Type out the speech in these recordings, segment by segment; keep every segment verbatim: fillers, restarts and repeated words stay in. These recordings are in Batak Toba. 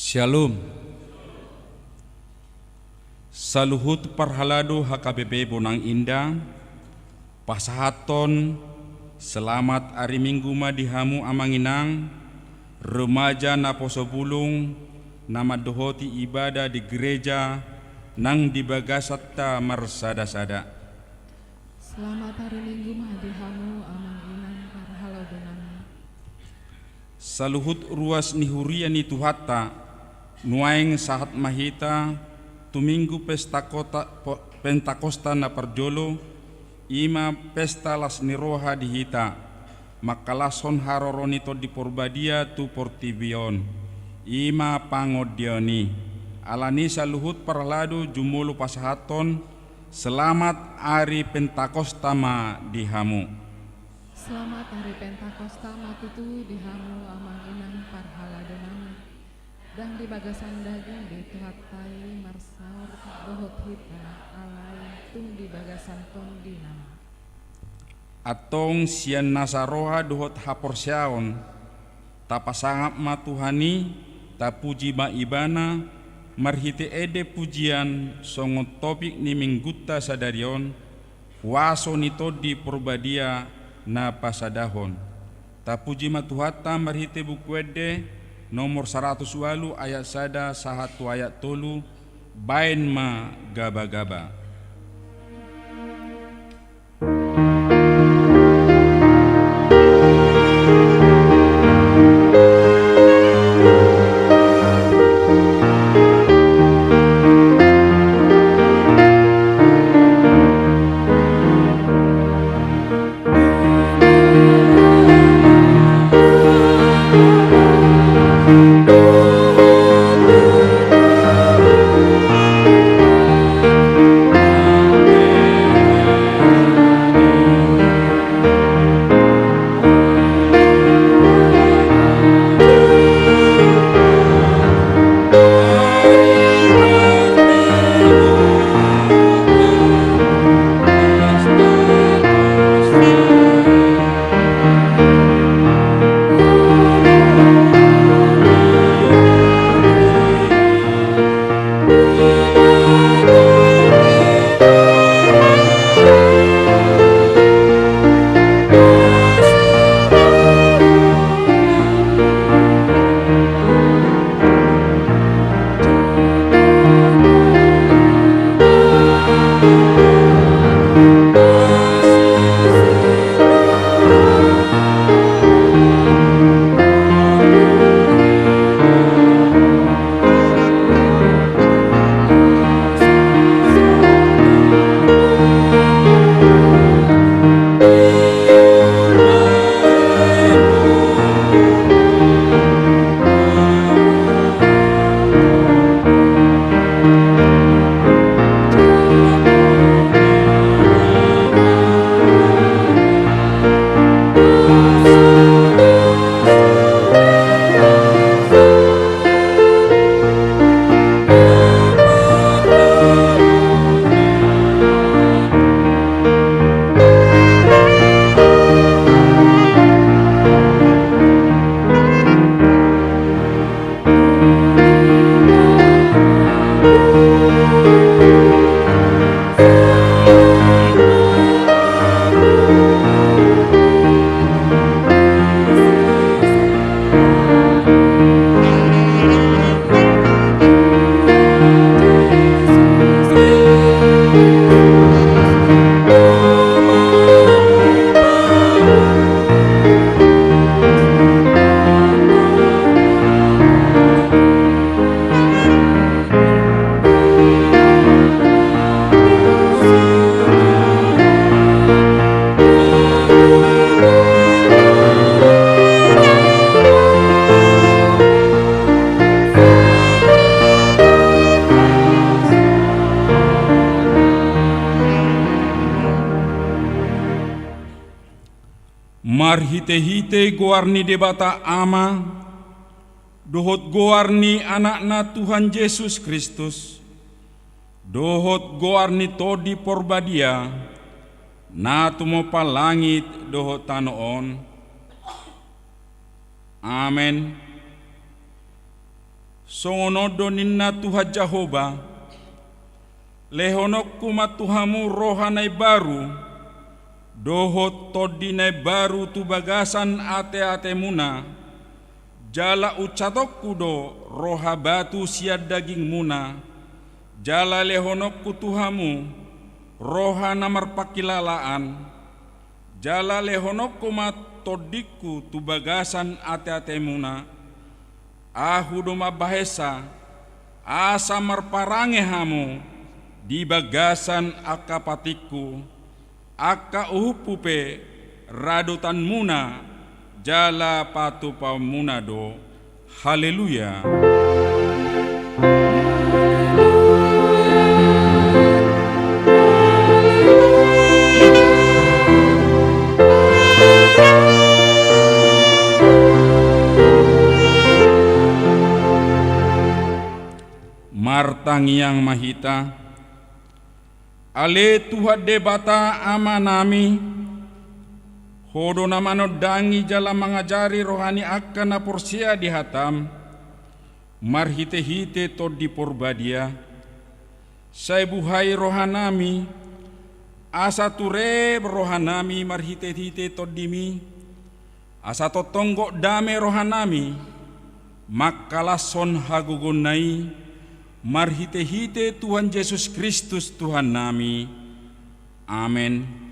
Syalom. Saluhut parhalado H K B P Bonang Indah, pasahathon selamat ari Minggu ma di hamu amang inang, remaja naposo bulung, na mandohoti ibadah di gereja nang di bagasanta marsada-sada. Selamat hari Minggu ma di hamu amang inang parhalado nami. Saluhut ruas ni huria ni Tuhanta, nuaeng sahat ma hita tu Minggu pesta kota, po-, Pentakosta na parjolo, i ma pesta las ni roha di hita, mangkalashon haroro ni Tondi Porbadia tu portibi on, i ma pangondion i. Alani saluhut parhalado jumolo pasahathon, selamat ari Pentakosta ma di hamu. Selamat ari Pentakosta ma tutu di hamu amang inang parhalado nami. Ndang di bagasan daging be Tuhanta i marsaor dohot hita, alai tung di bagasan Tondina ma. Antong sian nasa roha dohot haporseaon, tapasangap ma Tuhan i, tapuji ma Ibana, Marhite ende pujian songon topik ni minggunta sadari on, huaso ni Tondi Porbadia na pasadahon. Tapuji ma Tuhanta marhite Buku Ende nomor saratus ualu ayat sada sahat tu ayat tolu, baen ma gabagaba. Marhitehite goar ni Debata Ama, dohot goar ni Anakna Tuhan Jesus Kristus, dohot goar ni Tondi Porbadia, na tumompa langit dohot tano on. Amen. Songon on do ninna Tuhan Jahowa: Lehononku ma tu hamu roha na imbaru, dohot tondi na imbaru tu bagasan ateatemuna, jala unsatonku do roha batu sian dagingmuna, jala lehononku tu hamu roha na marpangkilalaan, jala lehononku ma tondingku tu bagasan ateatemuna. Ahu do mambahensa, asa marparange hamu di bagasan angka patikku, angka uhumhu pe radotanmuna jala patupaonmuna do. Haleluya. Martangiang ma hita. Ale Tuhan Debata Amanami, Ho do na manondangi jala mangajari roha ni angka na porsea di hataM. Marhite-hite Tondi Porbadia, sai buhai rohanami, asa ture rohanami marhite-hite Tondimi, asa tongtong gok dame rohanami, mangkalashon hagogoonna i, marhite-hite Tuhan Jesus Kristus Tuhannami. Amen.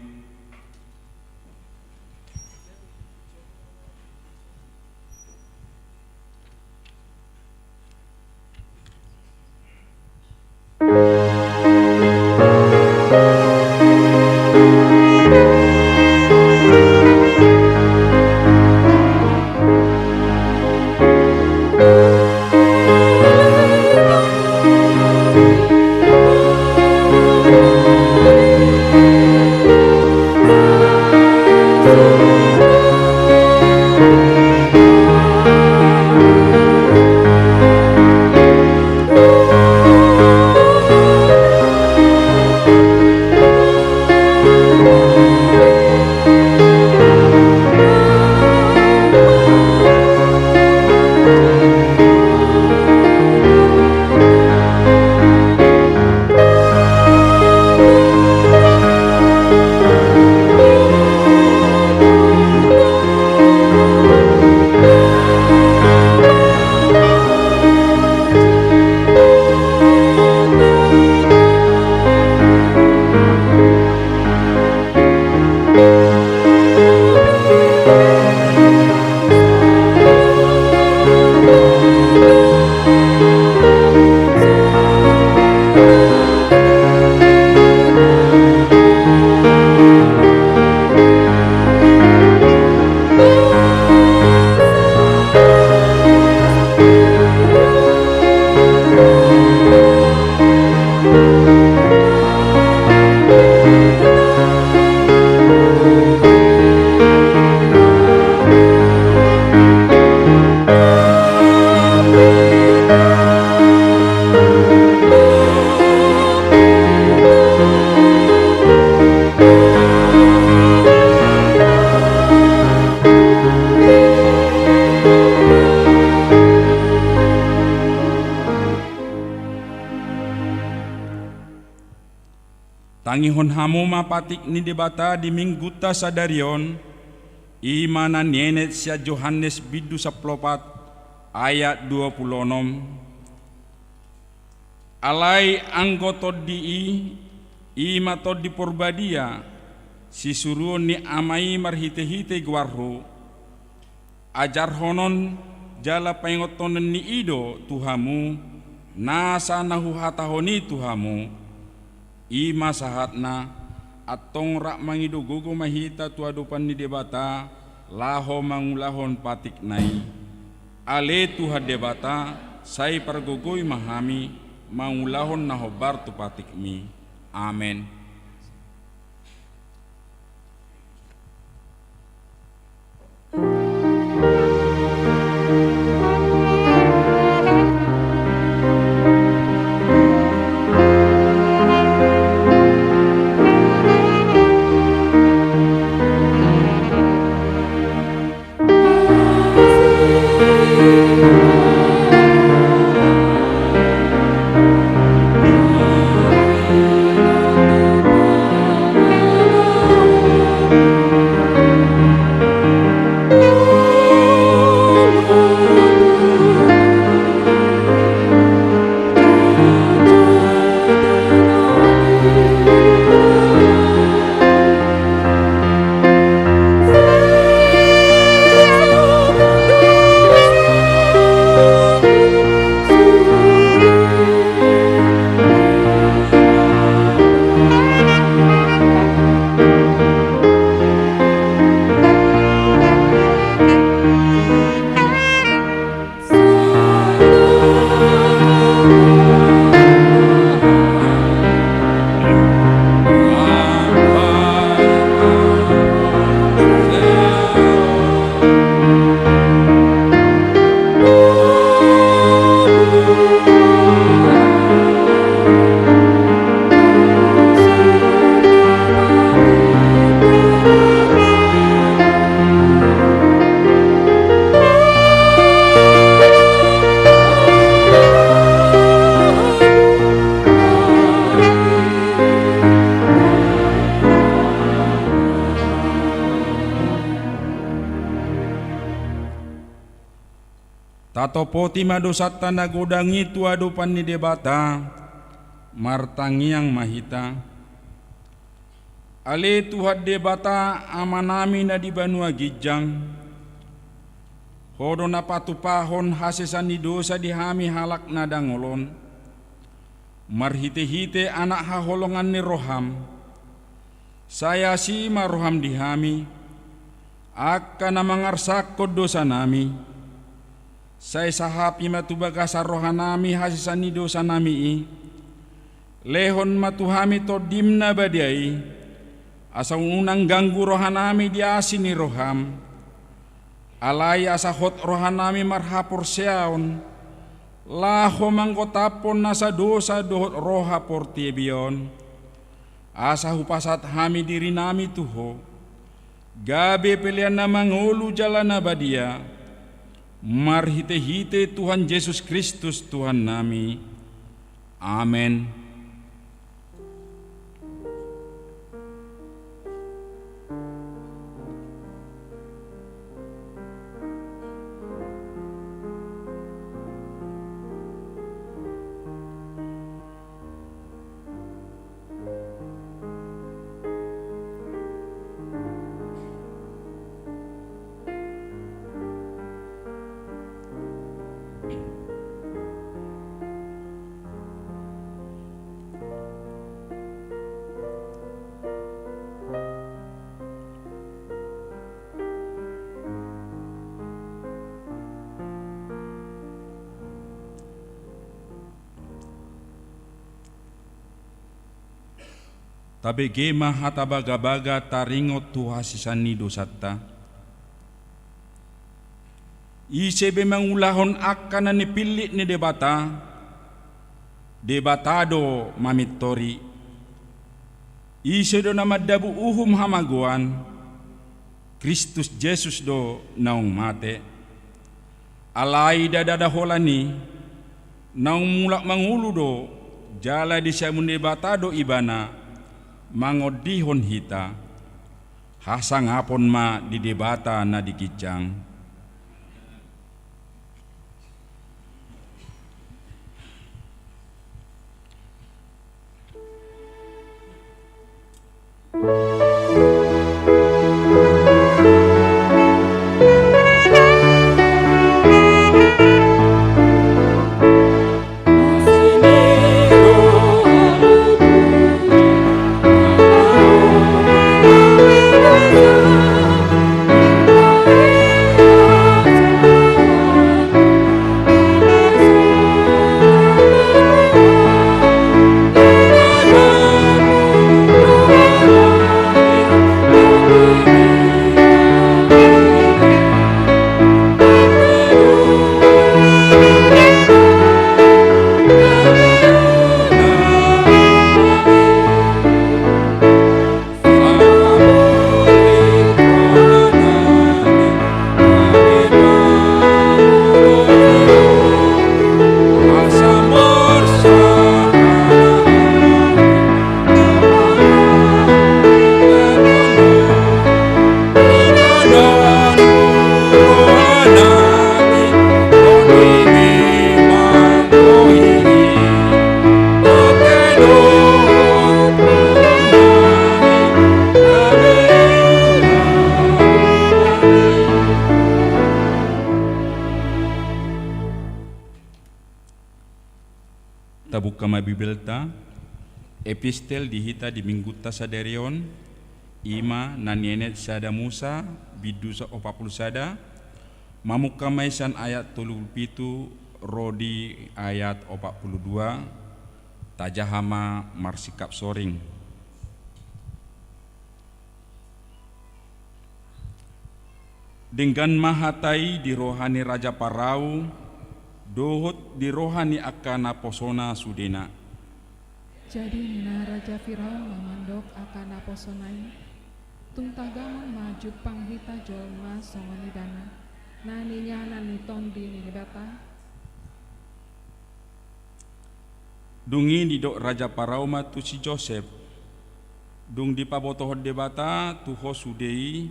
Tangihon hamu ma patik ni Debata di Minggunta sadari on, i ma na nienet sian Johannes bindu sampulu opat ayat dua pulu onom. Alai anggo Tondi i, i ma Tondi Porbadia, sisuruon ni Ama i marhite-hite goarhu, ajarhonon jala paingothononni i do tu hamu nasa na huhatahon i tu hamu. I ma sahatna, antong rap mangido gogo ma hita tu adopan ni Debata, laho mangulahon patikna i. Ale Tuhan Debata, sai pargogoi ma hami mangulahon na hombar tu patikmi. Amen. Tatopoti ma dosanta na godang i tu adopan ni Debata, martangiang ma hita. Ale Tuhan Debata, Amanami na di banua ginjang, Ho do na patupahon hasesaan ni dosa di hami halak na dangol on, marhitehite Anak haholongan ni roham. Sai asi ma roham di hami, angka na mangarsakkon dosanami. Sai sahapi ma tu bagasan rohanami hasesaan ni dosanami i. Lehon ma tu hami Tondim na badia i, asa unang ganggu rohanami di asi ni roham. Alai asa hot rohanami marhaporseaon, laho manggotaphon nasa dosa dohot roha portibi on, asa hupasahat hami dirinami tu Ho, gabe pelean na mangolu jala na badia, marhitehite Tuhan Jesus Kristus Tuhannami. Amen. Tabege ma hata bagabaga taringot tu hasesaan ni dosanta. Ise be mangulahon angka na nipillit ni Debata, Debata do mamintori. Ise do na mandabu uhum hamagoan, Kristus Jesus do naung mate. Alai ndada holan i, naung mulak mangolu do, jala disiamun Debata do Ibana, mangondihon hita. Hasangapon ma di Debata na di ginjang. Tabuka ma Bibelta, epistel di hita di Minggunta sadari on, i ma na nienet sada Musa, bindu sa-, opat pulu sada, mamungka ma i sian ayat tolu pulu pitu ro di ayat opat pulu dua, tajaha ma marsikap soring. Denggan ma hata i di roha ni Raja Parau, dohot di roha ni angka naposona sudena. Jadi ninna Raja Firaun ma mandok angka naposona i, tung tagamon ma jumpang hita jolma songon ibana, na ninyanan ni Tondi ni Debata? Dung i didok Raja Parau ma tu si Josep, dung dipabotohon Debata tu ho sude i,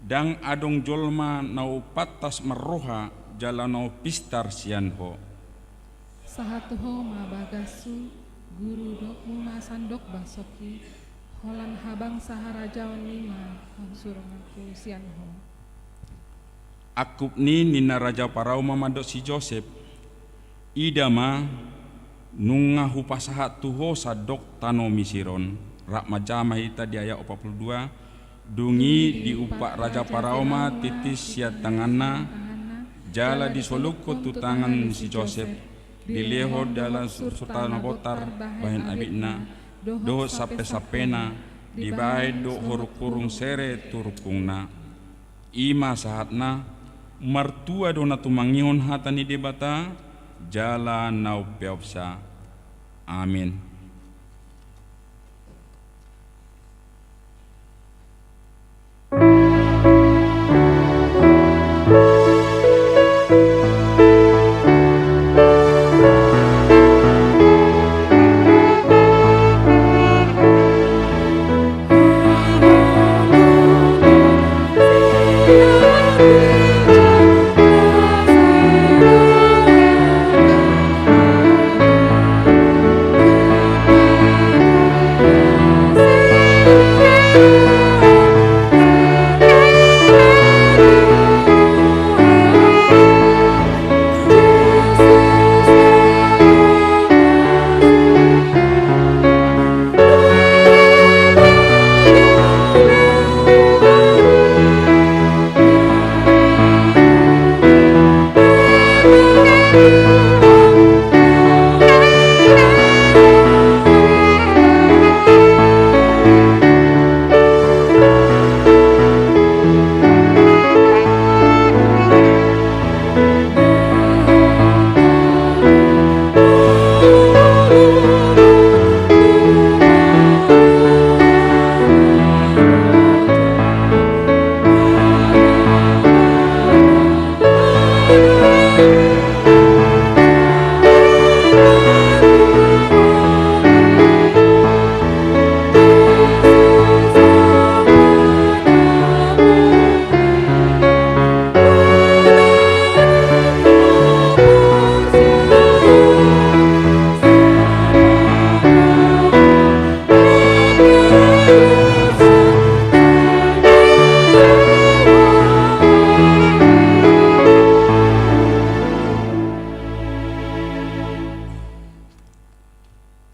ndang adong jolma na umpantas marroha jala na umpistar sian Ho. Sahat tu Ho ma bagashu, Guru, dohononmu ma sandok basokhi, holan habang saharajaon i ma hasuranganku sian Ho. Angkup ni ninna Raja Paraoma mandok si Josep: Ida ma, nunga hupasahat tu ho sandok tano Misir on. Rap manjama hita di ayat opat pulu dua: Dung i diumpat Raja Paraoma tintin sian tanganna, jala disolukhon tu tangan ni si Josep, dilehon dalan sursur tano bontar bahen abitna dohot sampesampena, dibahen do horunghurung sere tu rungkungna. I ma sahatna. Martua do na tumangihon hata ni Debata jala na umpeopsa. Amin.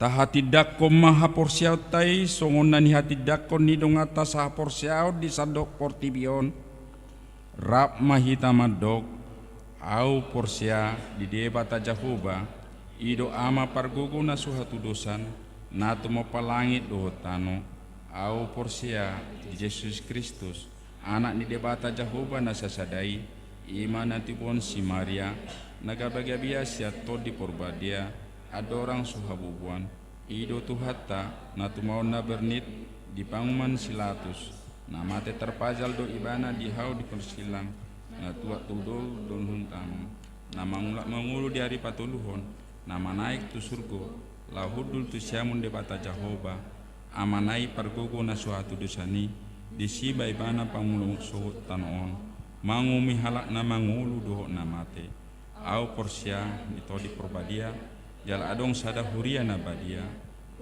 Tahatindangkon ma haporseaonta i songon na nihatindangkon ni donganta sahaporseaon di sandok portibi on. Rap ma hita mandok: Ahu porsea di Debata Jahowa, i do Ama pargogo na so hatudosan, na tumompa langit dohot tano. Ahu porsea di Jesus Kristus, Anak ni Debata Jahowa na sasada i, i ma na tinodohon si Maria, na gabagabea sian Tondi Porbadia, andorang so habubuan. I do Tuhanta, na tumaon na bernit di panguhuman si Latus, na mate tarpajal do Ibana di hau ni parsilang, na tuat tu ulaon dohononta on, na mangulak mangolu di ari patoluhon, na manaek tu surgo, laho hundul tu siamun Debata Jahowa, Amana i pargogo na so hatudosan i, disi ma Ibana pangula sogot tano on, manguhumi halak na mangolu dohot na mate. Ahu porsea di Tondi Porbadia, jala adong sada huria na badia,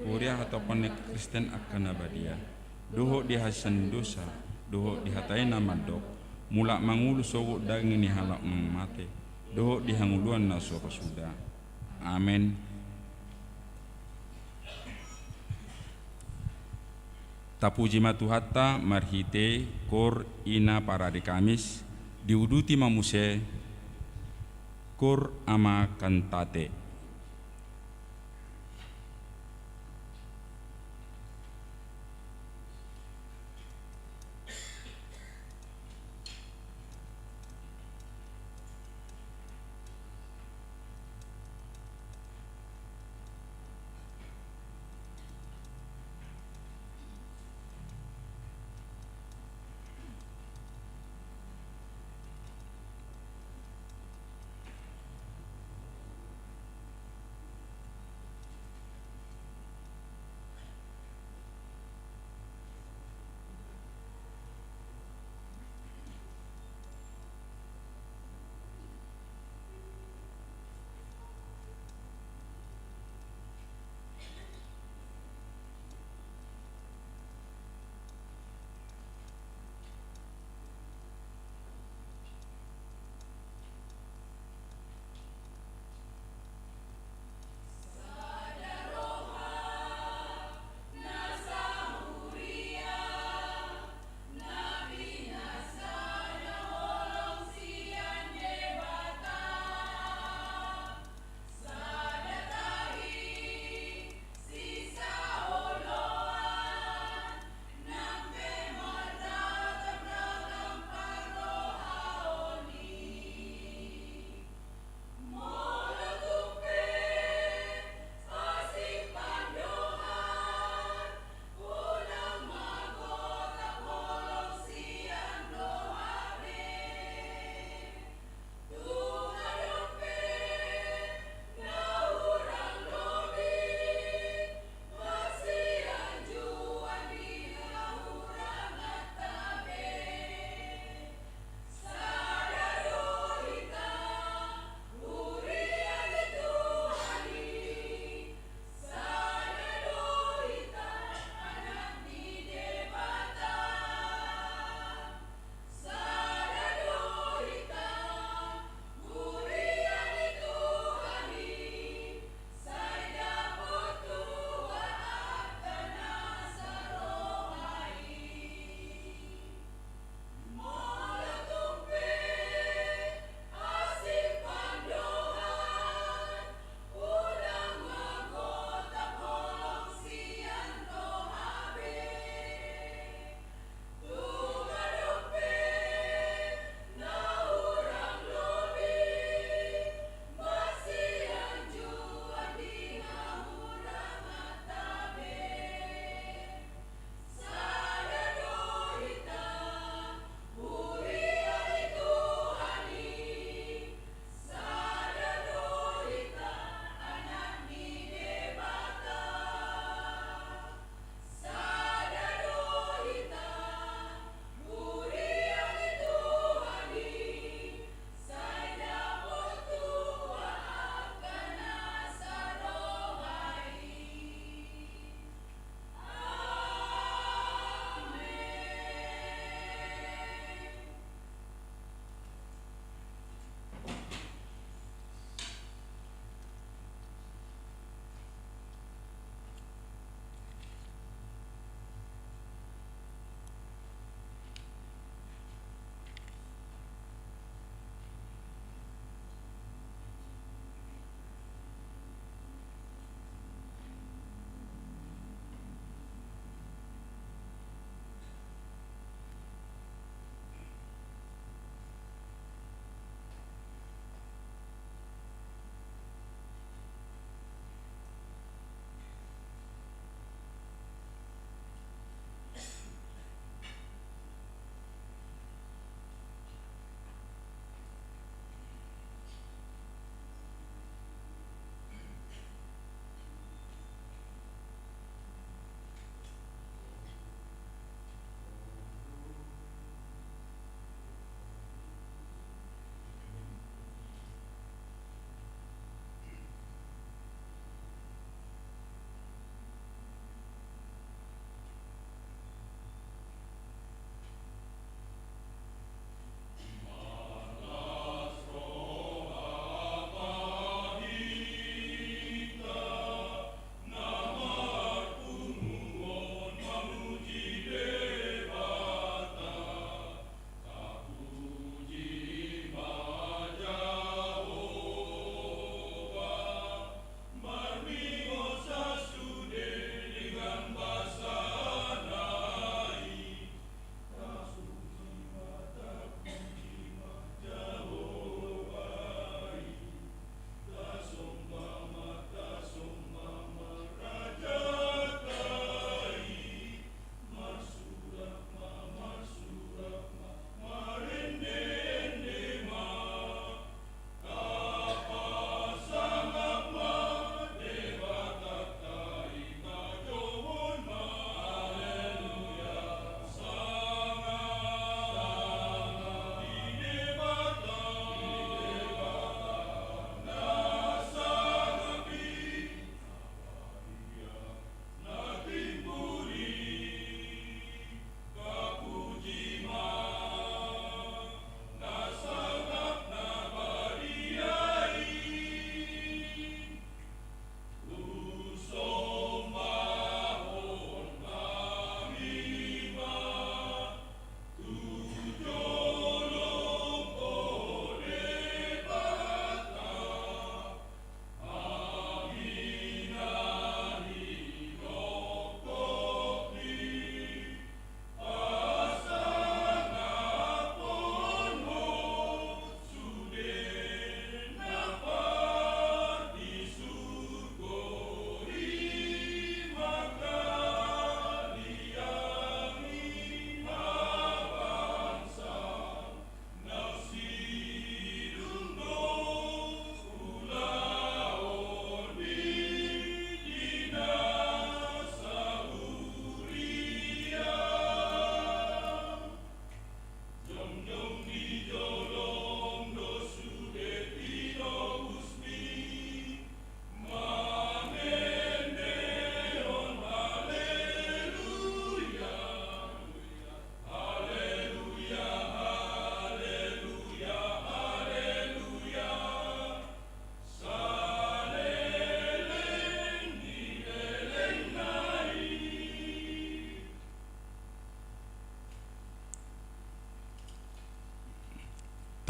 huria hatopan ni Kristen angka na badia, dohot di hasesaan ni dosa, dohot di hata i na mandok, mulak mangolu sogot daging ni halak na mate, dohot di hangoluan na so ro suda. Amen. Tapuji ma Tuhanta marhite kor ina parari Kamis, diuduti ma muse kor ama kantate.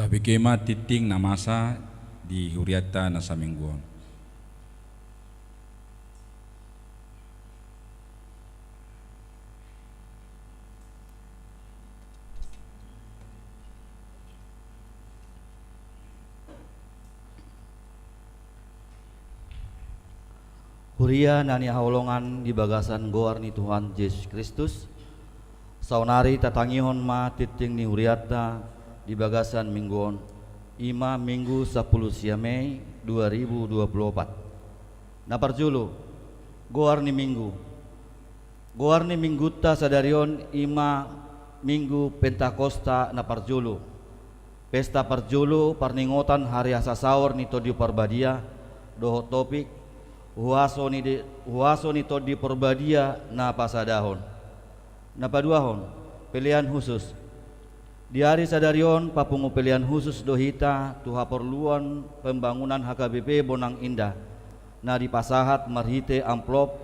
Tabege ma tingting na masa di hurianta na saminggu on. Huria na hinaholongan di bagasan goar ni Tuhan Jesus Kristus, saonari tatangihon ma tingting ni hurianta di bagasan minggu on, i ma Minggu sampulu sia Mei dua ribu dua pulu opat. Na parjolo, goar ni minggu. Goar ni minggunta sadari on i ma Minggu Pentakosta na parjolo. Pesta parjolo parningotan harihasasaor ni Tondi Parbadia, dohot topik, huaso ni de-, huaso ni Tondi Parbadia na pasadahon. Na paduahon, pelean husus. Di ari sadari on papungu pelean husus do hita tu haporluan pembangunan H K B P Bonang Indah, na dipasahat marhite amplop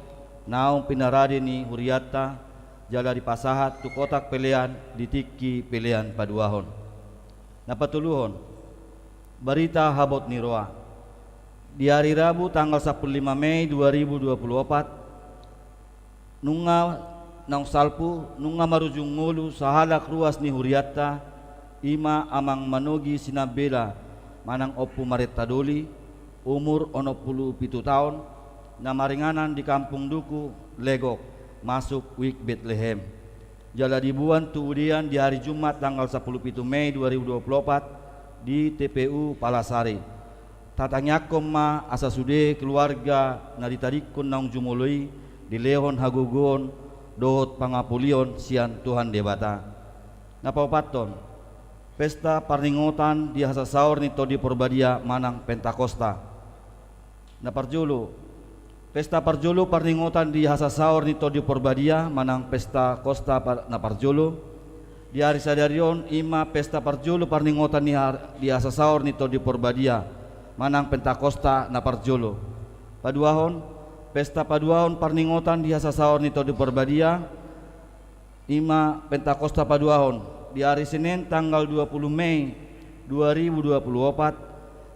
naung pinarade ni hurianta, jala dipasahat tu kotak pelean di tingki pelean paduahon. Na patoluhon, barita habot ni roha. Di ari Rabu tanggal sampulu lima Mei dua ribu dua pulu opat, nunga naung salpu, nunga marujung ngolu sahalak ruas ni hurianta, i ma Amang Manogi Sinambela manang Ompu Maretta Doli, umur onom pulu pitu taon, na maringanan di Kampung Duku, Legok, masuk Wik Betlehem. Jala diboan tu udean di ari Jumat tanggal sampulu pitu Mei dua ribu dua pulu opat di T P U Palasari. Tatangiangkon ma asa sude keluarga na ditadingkon naung jumolo i dilehon hagogoon dohot pangapulion sian Tuhan Debata. Na paopathon, pesta parningotan di hasasaor ni Tondi Parbadia manang Pentakosta. Na parjolo, pesta parjolo parningotan di hasasaor ni Tondi Parbadia manang Pentakosta par-, na parjolo. Di ari sadari on i ma pesta parjolo parningotan ni har-, di hasasaor ni Tondi Parbadia manang Pentakosta na parjolo. Paduahon, pesta paduahon parningotan di hasasaor ni Tondi Parbadia, i ma Pentakosta paduahon, di ari Senen tanggal dua pulu Mei dua ribu dua pulu opat,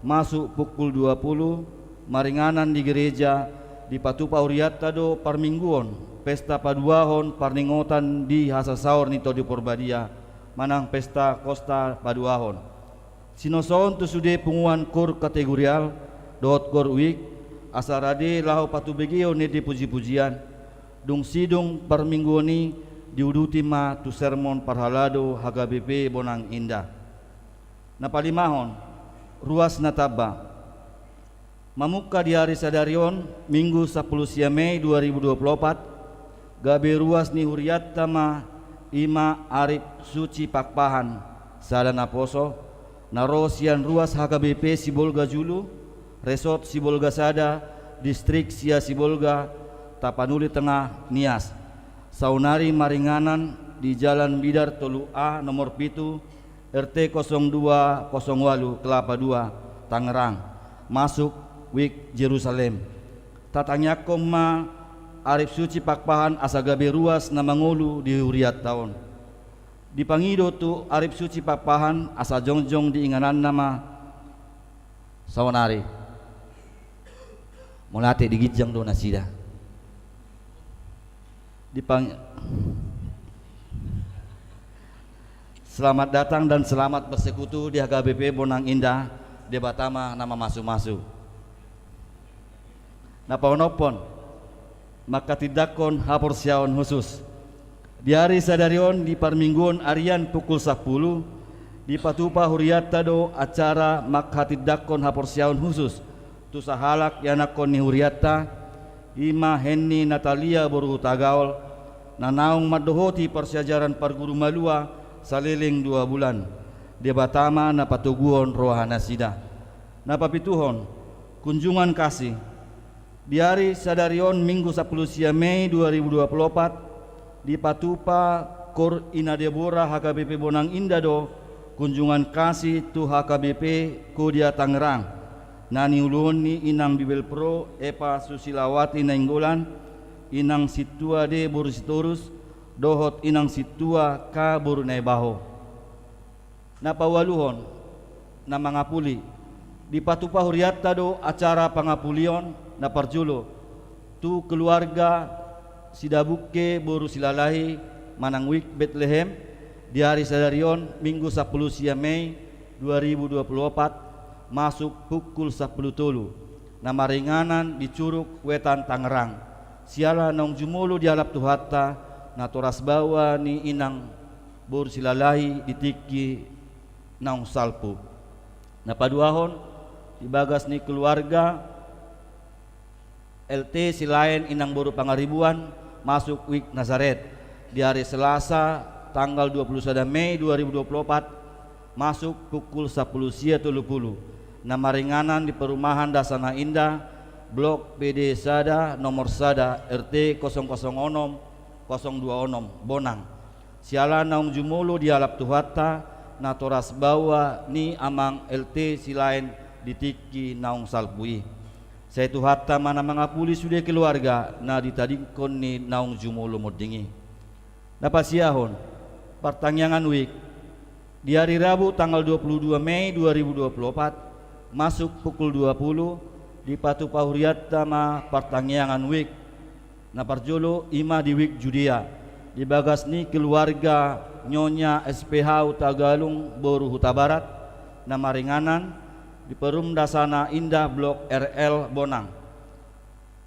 masuk pukul dua pulu, maringanan di gereja, dipatupa hurianta do parmingguon pesta paduahon parningotan di hasasaor ni Tondi Parbadia manang Pentakosta paduahon. Sinosoon tu sude punguan koor kategorial dohot koor Wik, asa rade laho patubegeon ende pujipujian, dung sidung parmingguon i diuduti ma tu sermon parhalado H K B P Bonang Indah. Na palimahon, ruas na tamba. Mamungka di ari sadari on, Minggu sampulu sia Mei dua ribu dua pulu opat, gabe ruas ni hurianta ma i ma Arif Suci Pakpahan, sada naposo, na ro sian ruas H K B P Sibolga Julu, Resort Sibolga Sada, Distrik Sia Sibolga, Tapanuli Tengah, Nias. Saonari maringanan di Jalan Bidar tolu A nomor pitu, R T kosong dua kosong walu, Kelapa Dua, Tangerang, masuk Wik Jerusalem. Tatangiangkon ma Arif Suci Pakpahan asa gabe ruas na mangolu di hurianta on. Dipangido tu Arif Suci Pakpahan asa jongjong di ingananna ma saonari. Mauliate, di ginjang do nasida. Dipang-, selamat datang dan selamat bersekutu di H K B P Bonang Indah, Debata ma na mamasumasu. Na paonomhon, manghatindanghon haporseaon husus. Di ari sadari on di parmingguon arian pukul sampulu, dipatupa hurianta do acara manghatindanghon haporseaon husus tu sahalak ianakhon ni hurianta, i ma Henni Natalia boru Hutagaol, na naung mandohoti parsiajaran parguru malua saleleng dua bulan. Debata ma na patoguhon rohanasida. Na papituhon, kunjungan kasih. Di ari sadari on Minggu sampulu sia Mei dua ribu dua pulu opat, dipatupa Koor Ina Debora H K B P Bonang Indah do kunjungan kasih tu H K B P Kodia Tangerang, na niuluhon ni Inang Bibelvrouw Eva Susilawati Nainggolan, Inang Sintua D boru Sitorus, dohot Inang Sintua K boru Naibaho. Na paualuhon, Na mangapuli. Dipatupa hurianta do acara pangapulion na parjolo tu keluarga Sidabungke boru Silalahi manang Wijk Betlehem di ari sadari on, Minggu sampulu sia Mei dua ribu dua pulu opat, masuk pukul sampulu tolu, na maringanan di Curug Wetan Tangerang. Siala naung jumolo dialap Tuhanta natoras baoa ni inang boru Silalahi di tingki naung salpu. Na paduahon, di bagas ni keluarga L T Silaen inang boru Pangaribuan, masuk Wijk Nazaret di ari Selasa tanggal dua pulu sada Mei dua ribu dua pulu opat, masuk pukul sampulu sia tolu pulu, na maringanan di perumahan Dasana Indah, Blok B D sada, nomor sada, R T kosong kosong onom, kosong dua onom, Bonang. Siala naung jumolo dialap Tuhanta natoras baoa ni amang L T Silaen di tingki naung salpu i. Sai Tuhanta ma na mangapuli sude keluarga na ditadingkon ni naung jumolo monding i. Na pasiahon, partangiangan Wijk. Di ari Rabu tanggal dua pulu dua Mei dua ribu dua pulu opat, masuk pukul dua pulu, dipatupa hurianta ma partangiangan Wijk. Na parjolo i ma di Wijk Judea, di bagas ni keluarga Nyonya S P H Hutagalung boru Hutabarat, na maringanan di Perum Dasana Indah Blok R L Bonang.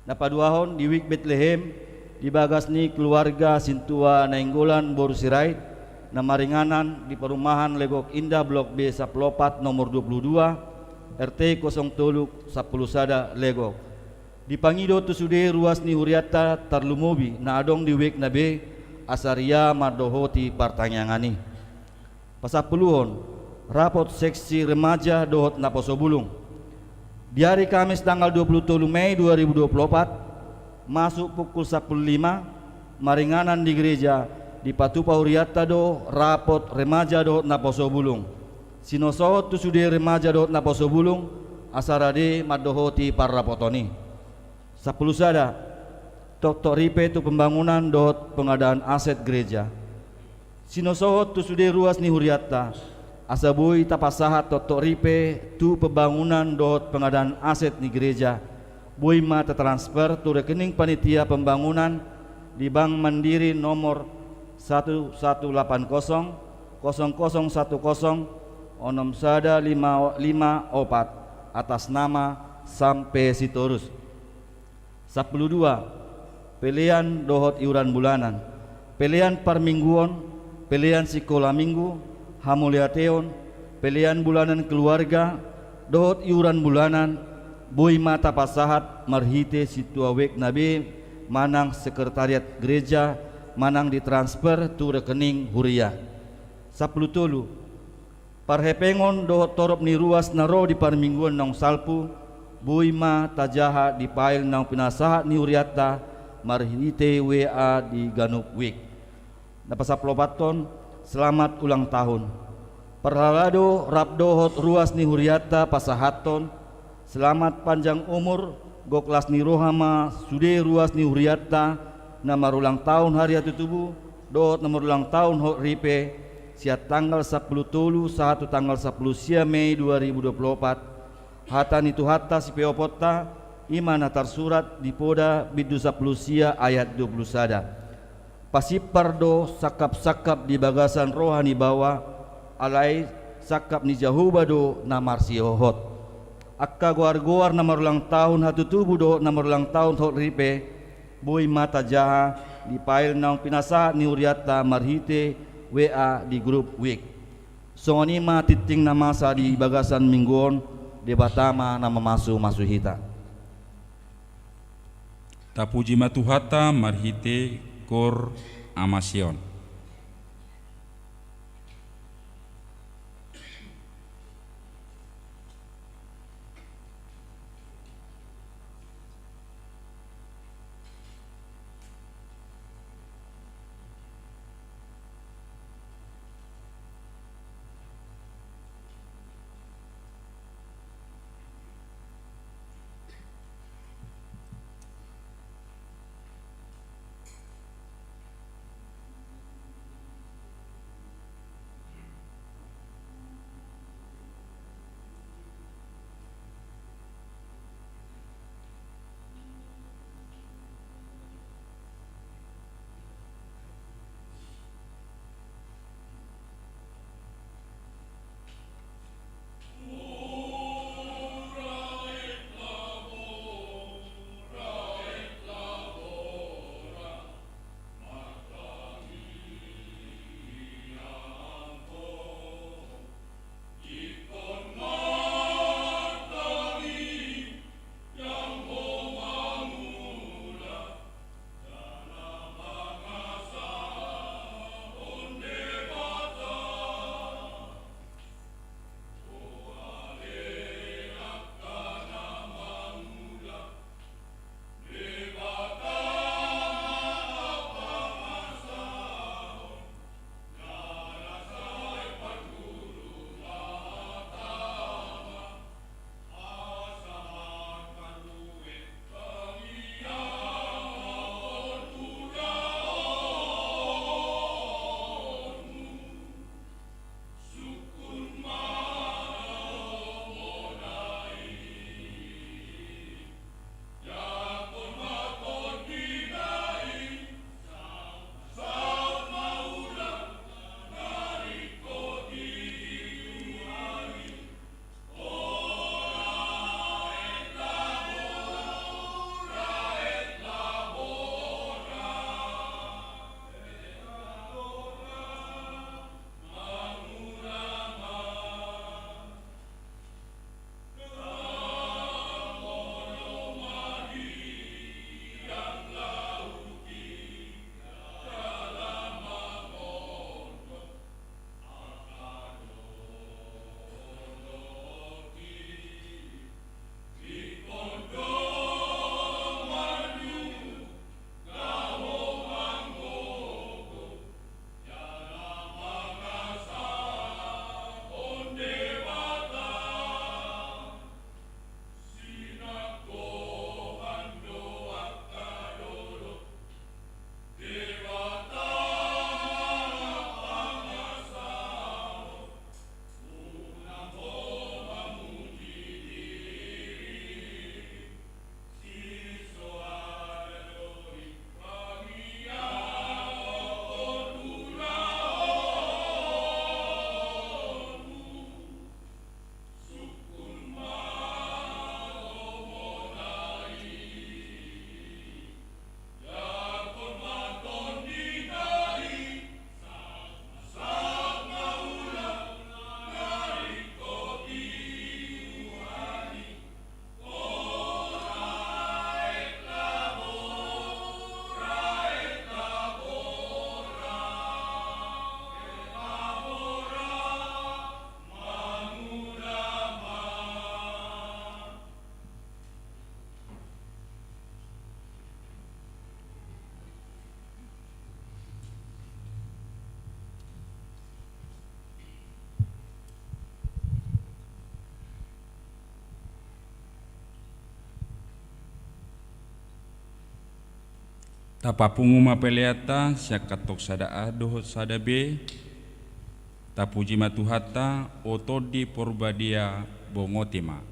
Na paduahon di Wijk Betlehem, di bagas ni keluarga Sintua Nainggolan boru Sirait, na maringanan di perumahan Legok Indah Blok B sampulu opat nomor dua pulu dua, R T kosong tolu sampulu sada Legok. Dipangido tu sude ruas ni hurianta tarlumobi na adong di Wijk na be, asa ria mandohoti partangiangan i. Pasampuluhon, rapot seksi remaja dohot naposo bulung. Di ari Kamis tanggal dua pulu tolu Mei dua ribu dua pulu opat, masuk pukul sampulu lima, maringanan di gereja, dipatupa hurianta do rapot remaja dohot naposo bulung. Sinosohot tu sude remaja dohot naposo bulung, asa rade mandohoti parrapoton i. Sampulu sada, toktok ripe tu pembangunan dohot pengadaan aset gereja. Sinosohot tu sude ruas ni hurianta, asa boi tapasahat toktok ripe tu pembangunan dohot pengadaan aset ni gereja, boi ma tatransfer tu rekening panitia pembangunan di Bank Mandiri nomor satu satu lapan kosong, kosong kosong satu kosong, onom sada lima lima opat, atas nama Sampe Sitorus. Sampulu dua, pelean dohot iuran bulanan. Pelean parmingguon, pelean sikola minggu, hamauliateon, pelean bulanan keluarga, dohot iuran bulanan, boi ma tapasahat marhite sintua wijk na be manang sekretariat gereja, manang ditransfer tu rekening huria. Sampulu tolu, parhepengon dohot torop ni ruas na ro di parmingguon naung salpu, boi ma tajaha di pail naung pinasahat ni hurianta marhite W A di ganup wijk. Na pasampulu opathon, selamat ulang tahun. Parhalado rap dohot ruas ni hurianta pasahathon, selamat panjang umur, gok las ni roha ma sude ruas ni hurianta na marulang tahun hari hatutubu, dohot na marulang tahun hot ripe, sian tanggal sampulu tolu sahat tu tanggal sampulu sia Mei dua ribu dua pulu opat. Hata ni Tuhanta sipeoponta, i ma na tarsurat di Poda bindu sampulu sia ayat dua pulu sada. Pasimpar do sangkap-sangkap di bagasan roha ni baoa, alai sangkap ni Jahowa do na marsihohot. Angka goar-goar na marulang tahun hatutubu dohot na marulang tahun hot ripe, boi ma tajaha di pail naung pinasahat ni hurianta marhite W A di grup wijk. Songon i ma tingting na masa di bagasan minggu on, Debata ma na mamasu-masu hita. Tapuji ma Tuhanta marhite Koor Ama Sion. Tapapungu ma peleanta sian kantong sada A dohot sada B. Tapuji ma Tuhanta, o Tondi Porbadia, bongote ma.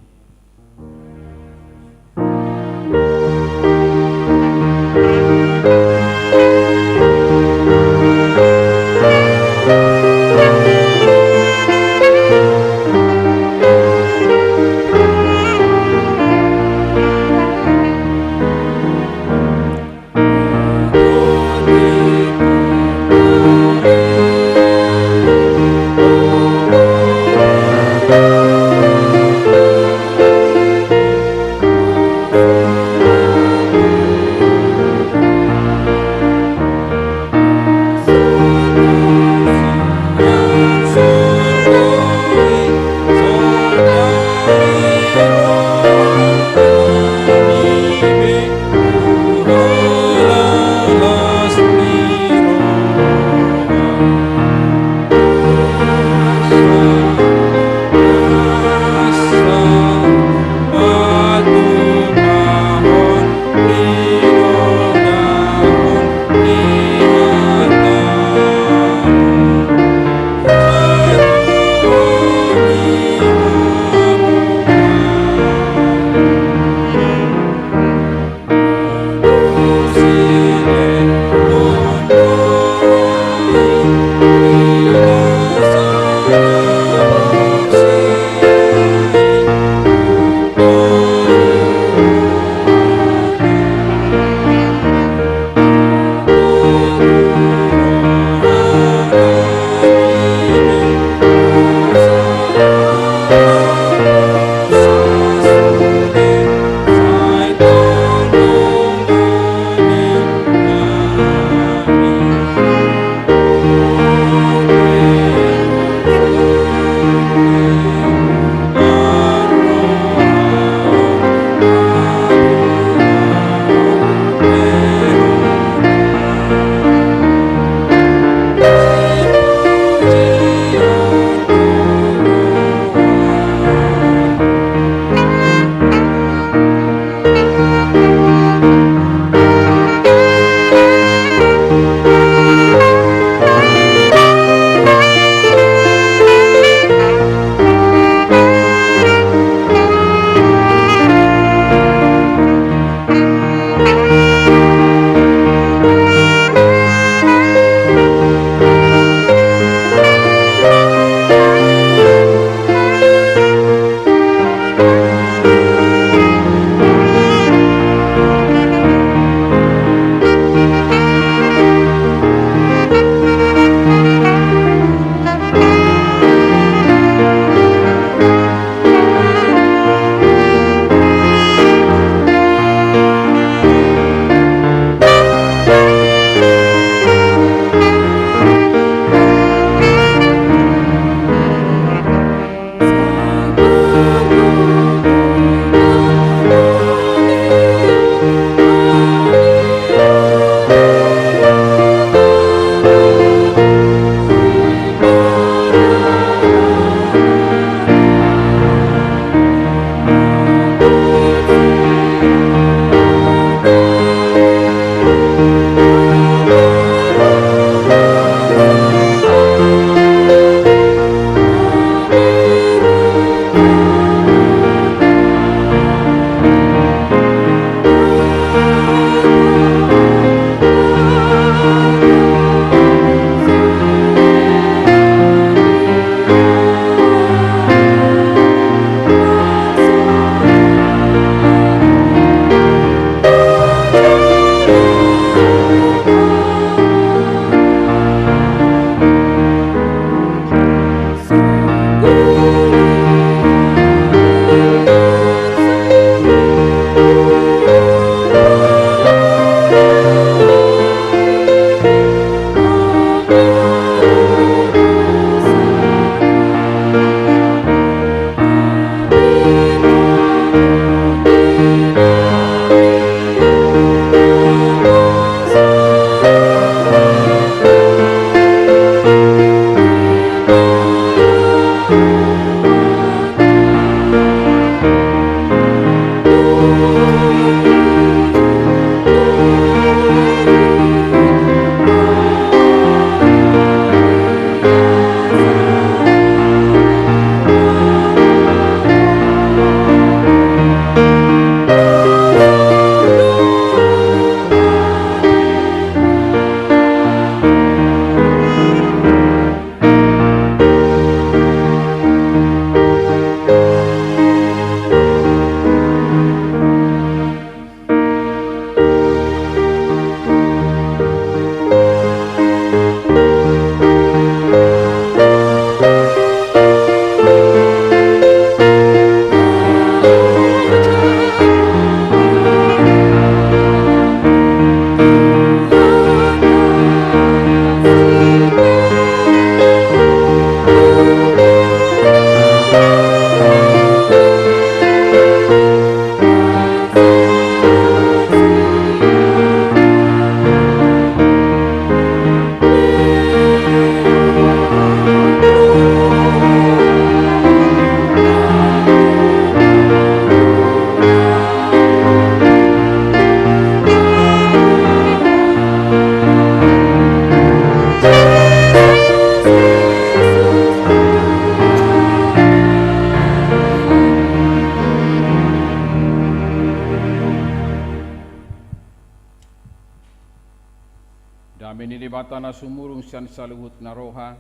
Dame ni Debata na sumurung sian saluhut na roha,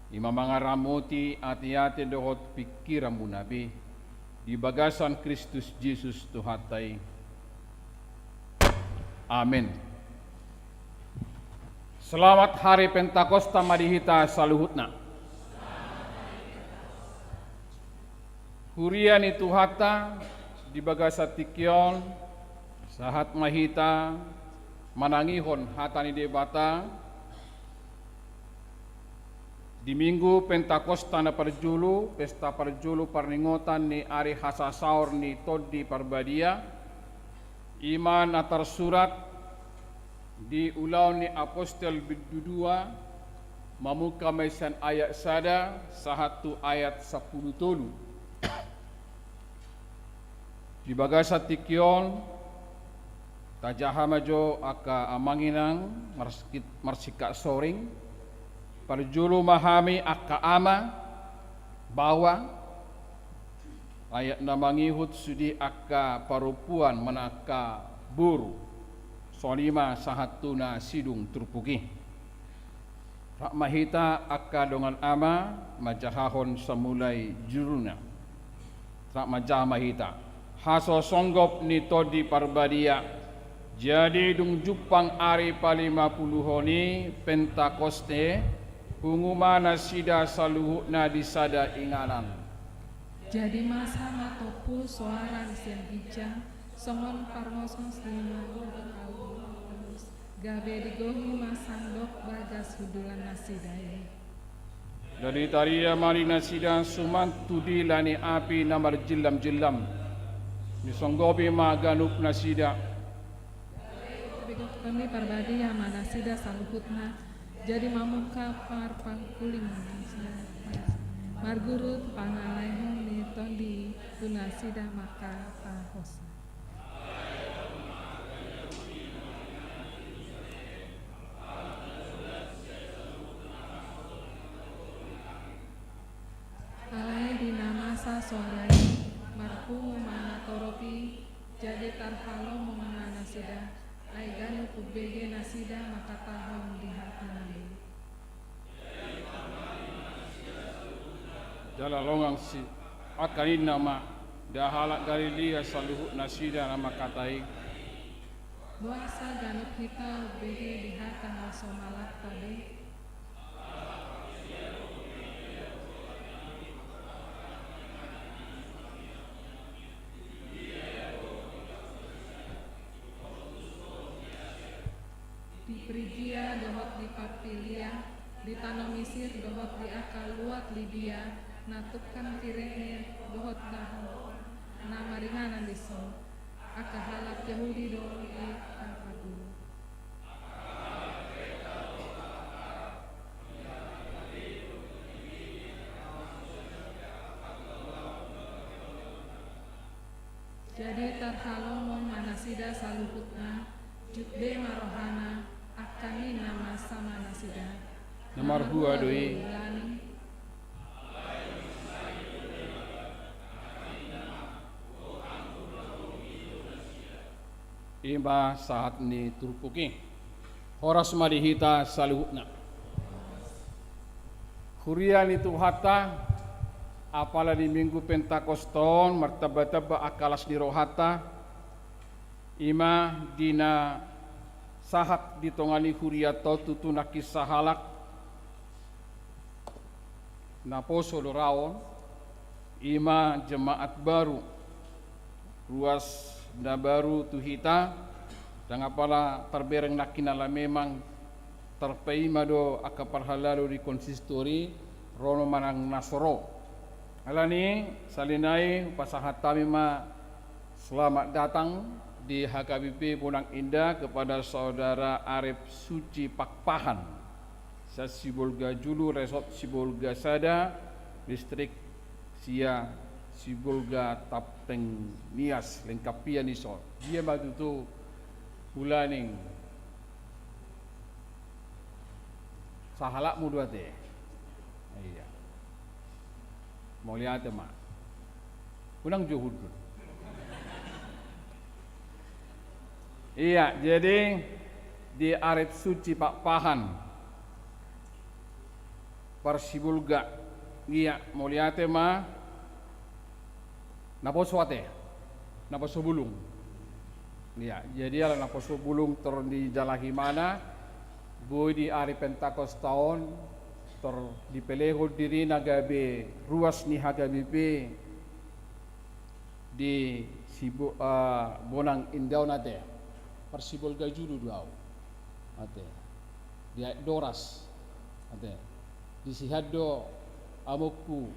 i ma mangaramoti ateate dohot pingkiranmuna be, di bagasan Kristus Jesus Tuhanta i. Amen. Selamat Hari Pentakosta ma di hita saluhutna. Huria ni Tuhanta, di bagasan tingki on, sahat ma hita manangihon hata ni Debata di Minggu Pentakosta na parjolo, pesta parjolo parningotan ni ari hasasaor ni Tondi Parbadia, i ma na tarsurat di Ulaon ni Apostel bindu dua, mamungka ma i sian ayat sada sahat tu ayat sampulu tolu. Di bagasan tingki on, tajaha ma jo angka amang inang marsikit-, marsingkat soring, parjolo ma hami angka ama, baoa, ayat na mangihut sude angka parompuan manang angka boru, songon i ma sahat tu na sidung turpuk i. Rap ma hita angka dongan ama manjahahon samulai judulna. Rap manjaha ma hita. Hasosonggop ni Tondi Parbadia. Jadi dung jumpang ari palimapuluhon i Pentakoste, pungu ma nasida saluhutna di sada inganan. Jadi masa ma tompu soara ni sian ginjang, songon parngosngos ni manggoda abu. Gabe digohi ma sandok bagas hundulan nasida i. Jadi taria ma di nasida suman tu dila ni api na marjillamjillam. Disonggopi ma ganup nasida. Gabe digohi Tondi Parbadia ma nasida saluhutna. Jadi mamungka parpangkulingon nasida, marguru pangalaehon ni tondi i tu nasida mangkatai hosa. Alai di na masa soara i, marpungu ma natorop i, jadi tarhalomong ma nasida, ai ganup umbege nasida mangkatahon di hata na i. Jala longang si angka ninna ma, nda halak Galilea saluhut nasida na mangkatai? Boasa ganup hita umbege di hata hasomalanta be? Di Prigia dohot di Pampilia, di tano Misir dohot di angka luat Libia, na tungkan Kirene dohot dahohna na maringanan dison, angka halak Jahudi do i na parguru. Jadi tarhalomong ma nasida saluhutna, jut be ma rohana, angka ninna masa ma nasida. Na marhua do i. I ma sahat ni turpuk i. Horas ma di hita saluhutna. Huria ni Tuhanta, apala di Minggu Pentakosta on martambatamba angka las ni rohanta, i ma di na sahat di tonga ni hurianta on tutu nangkin sahalak naposo do ra on, i ma jemaat baru, ruas na baru tu hita, ndang apala tarbereng nangkin ala memang tarpaima do angka parhalado di konsistori, ro do manang na so ro. Alani, sahali nai hupasahat hami ma selamat datang di H K B P Bonang Indah kepada Saudara Arif Suci Pakpahan. Sian Sibolga Julu, Resort Sibolga Sada, Distrik Sia, Sibolga Tapteng Nias, lengkap ia dison. Dia ma tutu ulaning sahalakmu do ate. Iya. Mauliate ma. Unang jo hundul. Iya, jadi di Arif Suci Pakpahan, Parsibolga. Ia, mauliate ma. Naposo ate, naposo bulung. Ia, jadi ala naposo bulung tor dijalo ibana, boi di ari Pentakosta on, tor dipelehon dirina gabe ruas ni H K B P di Sibo-, eh, Bonang Indah on ate. Parsibolga julu do au. Ate. Di Aek Doras. Ate. Disi do amongku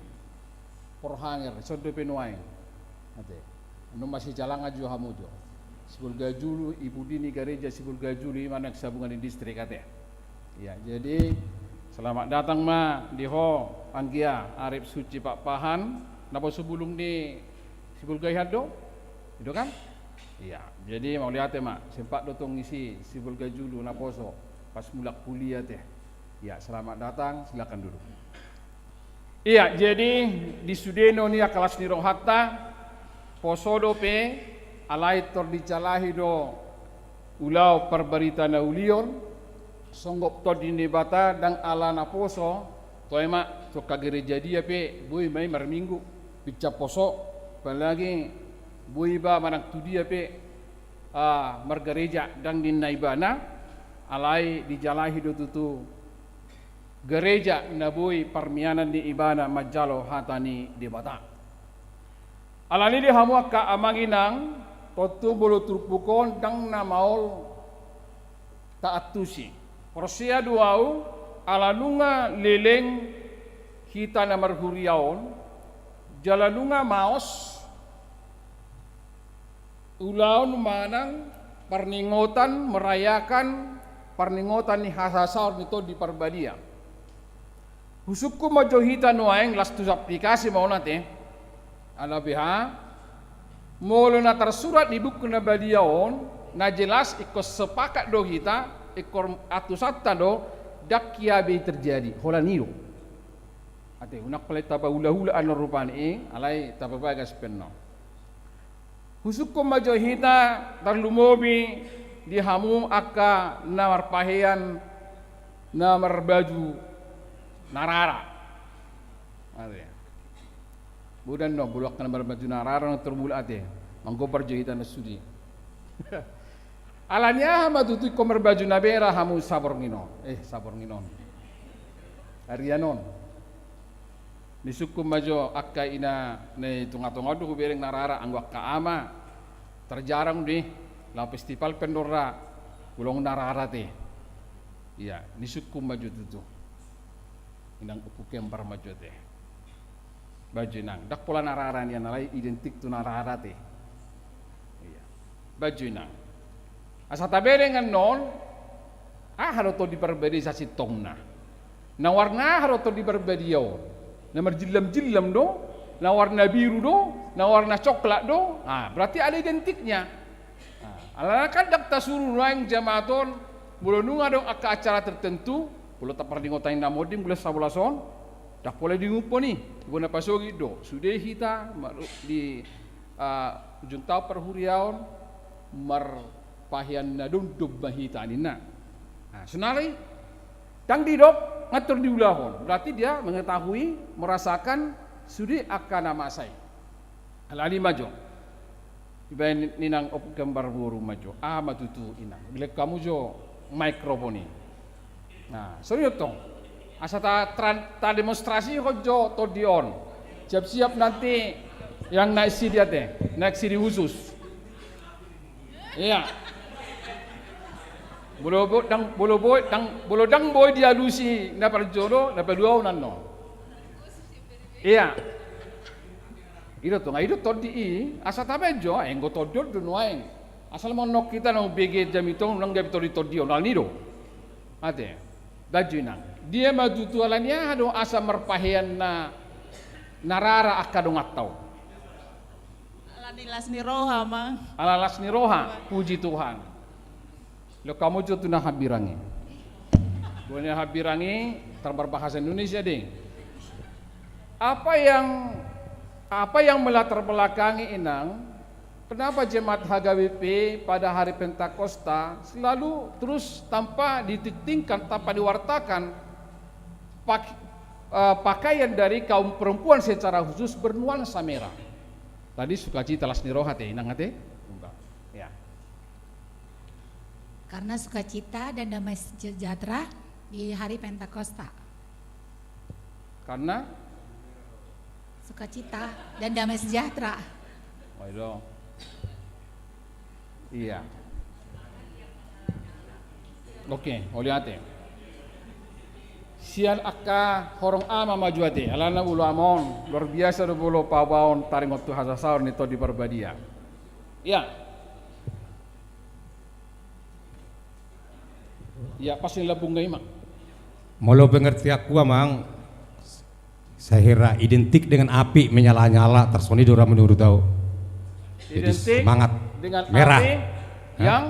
Porhanger, songon dope nuaeng. Ate. Annon masijalangan jo hamu jo. Sibolga julu, i pudi ni gareja Sibolga julu, i ma naeng sabungan ni distrik ate. Ia, jadi selamat datang ma di ho, anggia Arif Suci Pakpahan, naposo bulung ni Sibolga i do? I do kan? Ia, jadi mauliate ma, sempat do tong isi Sibolga julu naposo, pas mulak kuliah ate. Ia, selamat datang, silakan duduk. Ia, jadi di sude on ia las ni rohanta, poso dope, alai tor dijalahi do ulaon parbarita na uli on, songgop Tondi ni Debata, ndang ala naposo, toe ma, tu angka gareja dia pe, boi ma i marminggu, pinsang poso, apalagi boi iba manang tu dia pe, ah, margareja, ndang ninna ibana, alai dijalahi do tutu gareja na boi parmianan ni ibana manjalo hata ni Debata. Alani i di hamu angka amang inang, tontu molo turpuk on ndang na maol taantusi. Porsea do au, ala nunga leleng hita na marhuria on, jala nunga maos ulaon manang parningotan merayakan parningotan ni hasasaor ni Tondi Parbadia. Husungkun ma jo hita nuaeng las tu aplikasi ma on ate. Ala beha, molo na tarsurat di buku na badia on, na jelas ingkon sepakat do hita, ingkon antusanta do, ndang hea be terjadi, holan i do. Ate, unang pola tapaulahula annon rupani i, alai tapabagas pe annon. Husungkun ma jo hita tarlumobi di hamu angka na marpahean na marbaju na rara. Ate. Boi do annon, molo angka na marbaju na rara na tarmulak ate. Manggombar jo hita na sude. Alani aha ma tutu ingkon marbaju na bera hamu saborngin on? Eh, saborngin on. Arian on. Nisungkun ma jo angka ina na i tongatonga on do hubereng na rara, anggo angka ama. Tarjarang do i, laho festival pe annon ra, ulang na rara ate. Ia, nisungkun ma jo tutu. Inang Ompu Kembar ma jo ate. Baen jo inang, ndang pola na rara nian alai identik tu na rara ate. Ia. Baen jo inang. Asa tabereng annon, aha do Tondi Parbadia sasintongna. Na warna aha do Tondi Parbadia on. Na marjillam-jillam do, na warna biru do, na warna coklat do. Ah, berarti ada identiknya. Ah, alana kan ndang tasuru nuaeng jamaat on, molo nunga adong angka acara tertentu, molo taparningotan na monding bulan sabolas on, ndang pola diumumhon i, bona pasogit do, sude hita, mar-, di, ah, ujung taon parhuriaon, marpahean na domdom ma hita ninna. Nah, sonari, ndang didok, nga tor diulahon, berarti dia mengetahui, merasakan, sude angka na masa i. Alani ma jo. Dibaen inang Ompu Kembar boru ma jo. Aha ma tutu inang. Lehon hamu jo mikrofon i. Nah, songon i tong. Asa ta, ta, tademonstrasihon jo tondi on. Siap-siap nanti yang naik C D ate. Naik C D khusus. Ia. Molo bo-, ndang, molo boi, ndang, molo ndang boi dialusi na parjolo, na paduahon annon. Ia. I do tong, i do tondi i, asa tabaen jo, eh, anggo tondi on do nuaeng. Asal ma annon hita na umbege jamita on, unang gabe tondi-tondi on, alani do. Ate, baen jo inang. Dia ma tutu alani aha do asa marpahean na, na rara angka donganta on. Alani las ni roha, Amang. Ala las ni roha, puji Tuhan. Lehon hamu jo tu na hambirang i. Boha na hambirang i, tar marbahasa Indonesia dei. Apa yang, apa yang melatar belakangi inang, Kenapa jemaat H K B P pada hari Pentakosta selalu terus tanpa ditingtingkan, tanpa diwartakan pak-, eh, pakaian dari kaum perempuan secara khusus bernuansa merah? Tadi sukacita, las ni roha te, inang ate. Ya. Karena sukacita dan damai sejahtera di hari Pentakosta. Karena? Sukacita dan damai sejahtera. Waduh. Iya. Oke, mauliate. Sian angka horong ama ma jua ate, alana molo ama on luar biasa do molo paboaon taringot tu hasasaor ni Tondi Parbadia. Iya. Ya, pas ni lambung ngai ma. Molo pengertianku, Amang, saya kira identik dengan api menyala-nyala, tarsongon i do ra menurut au. Jadi identik semangat dengan merah. Api, hah? Yang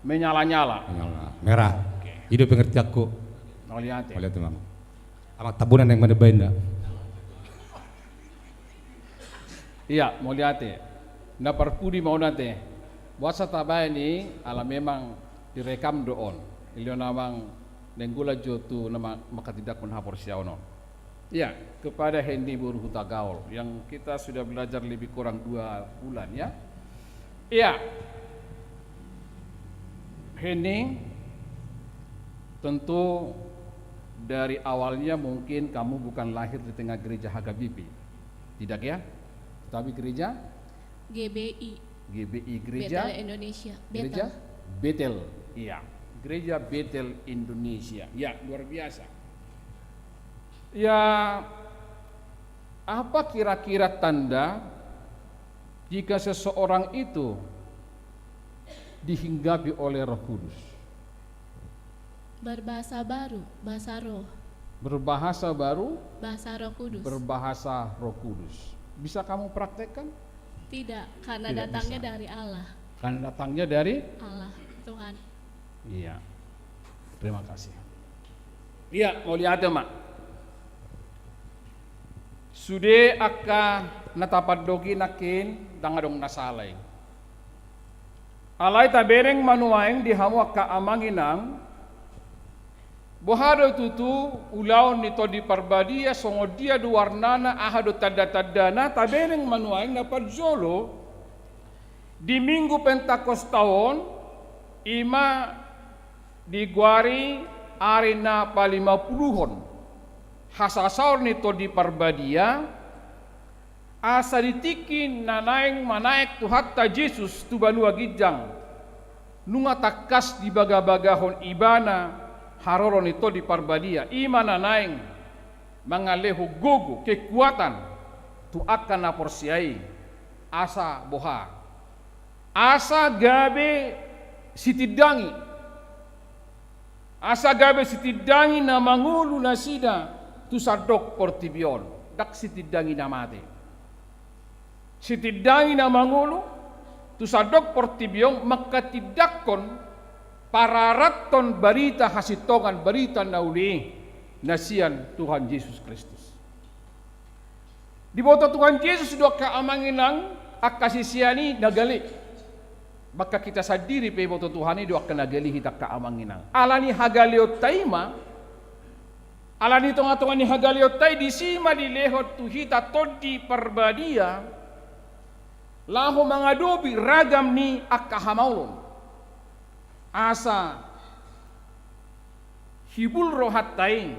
menyala-nyala. Menyala, merah. Oke. I do pengertianku. Mauliate. Mauliate, Amang. Amang Tambunan yang mana bainda. Iya, mauliate. Na parpudi ma on ate. Boasa tabaen i, ala memang direkam do on. Dilehon Amang Nainggolan jo tu na ma-, manghatindanghon haporseaon on. Iya, kepada Hendy boru Hutagaol, yang kita sudah belajar lebih kurang dua bulan, ya. Iya. Hendy, tentu dari awalnya mungkin kamu bukan lahir di tengah gereja H K B P. Tidak ya? Tapi gereja? G B I. G B I, gereja? Betel Indonesia. Gereja? Betel. Betel. Iya. Gereja Betel Indonesia. Ya, luar biasa. Ya, apa kira-kira tanda jika seseorang itu dihinggapi oleh Roh Kudus? Berbahasa baru, bahasa roh. Berbahasa baru, bahasa Roh Kudus. Berbahasa Roh Kudus. Bisa kamu praktekkan? Tidak, karena datangnya dari Allah. Tidak bisa. Karena datangnya dari Allah, Tuhan. Iya. Terima kasih. Iya, mauliate ma. Sude angka na tapandok i nangkin, ndang adong na sala i. Alai tabereng ma nuaeng di hamu angka amang inang, boha do tutu ulaon ni Tondi Parbadia, songon dia do warnana, aha do tanda-tandana, tabereng ma nuaeng. Na parjolo, di Minggu Pentakosta on, i ma digoari ari na palimapuluhon hasasaor ni Tondi Parbadia, asa di tingki na naeng manaek Tuhanta Jesus tu banua ginjang, nunga tangkas dibagabagahon Ibana haroro ni Tondi Parbadia, i ma na naeng mangalehon gogo, kekuatan, tu angka na porsea i, asa boha? Asa gabe sitindangi. Asa gabe sitindangi na mangolu nasida tu sandok portibi on. Ndang sitindangi na mate. Sitindangi na mangolu tu sandok portibi on, manghatindanghon, pararathon barita hasintongan, barita na uli i, na sian Tuhan Jesus Kristus. Diboto Tuhan Jesus do angka amang inang, angka sisean i na gale. Bahkan hita sandiri pe diboto Tuhan i do angka na gale hita angka amang inang. Ala ni hagaleonta i ma, ala ni tongatonga ni hagaleonta i, disi ma dilehon tu hita Tondi Parbadia, laho mangadopi ragam ni angka hamaolon. Asa hibul rohanta i,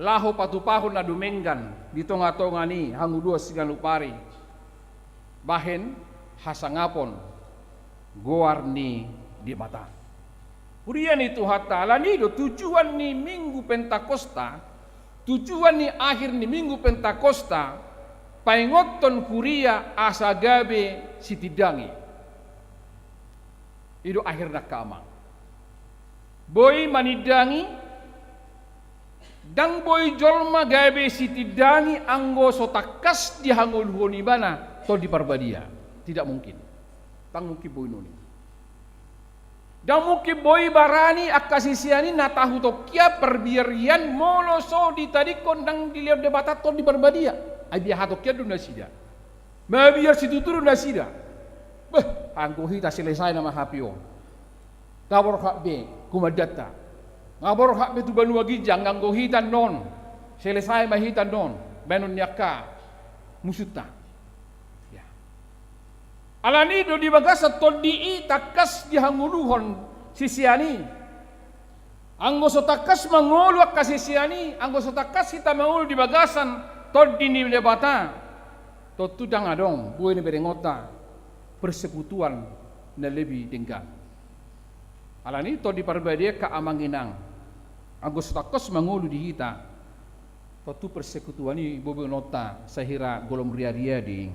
laho patupahon na dumenggan di tongatonga ni hangoluan siganup ari, bahen hasangapon goar ni Debata. Huria ni Tuhanta, ala ni i do tujuan ni Minggu Pentakosta, tujuan ni akhir ni Minggu Pentakosta, paingothon huria asa gabe sitindangi. I do akhirna angka amang. Boi manindangi, ndang boi jolma gabe sitindangi anggo so tangkas dihangoluhon ibana Tondi Parbadia. Tidak mungkin. Ndang mungkin boi nuaeng i. Ndang mungkin boi barani angka sisean i na tahu tokkian parbirian molo so ditadingkon ndang dilehon Debata Tondi Parbadia. Ai biar hatokkian do nasida. Mabiar situtu do nasida. Beh, anggo hita selesai nama hape on. Nga borhat be kumandanta. Nga borhat be tu banua ginjang, anggo hita annon. Selesai ma hita annon. Baenon ni angka musunta. Ya. Alani do di bagasan tondi i tangkas dihangoluhon sisean i. Anggo so tangkas mangolu angka sisean i, anggo so tangkas hita mangolu di bagasan tondi ni Debata, tontu ndang adong boi na berengonta persekutuan na lebih denggan. Alani tondi parbadia angka amang inang, anggo so tangkas mangolu di hita, tontu persekutuan i boi berengonta sahira golom riaria do i.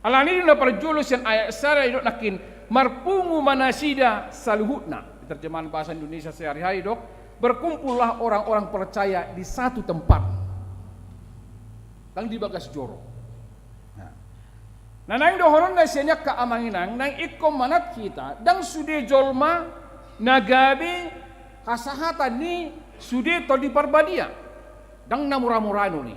Alani do na parjolo sian ayat sada didok nangkin, marpungu ma nasida saluhutna. Di terjemahan bahasa Indonesia sehari-hari didok, berkumpullah orang-orang percaya di satu tempat. Ndang di bagas joro. Nah. Na naeng dohononna sian i angka amang inang, naeng ingkon manat hita, ndang sude jolma na gabe hasahatan ni sude Tondi Parbadia. Ndang na mura-mura on i.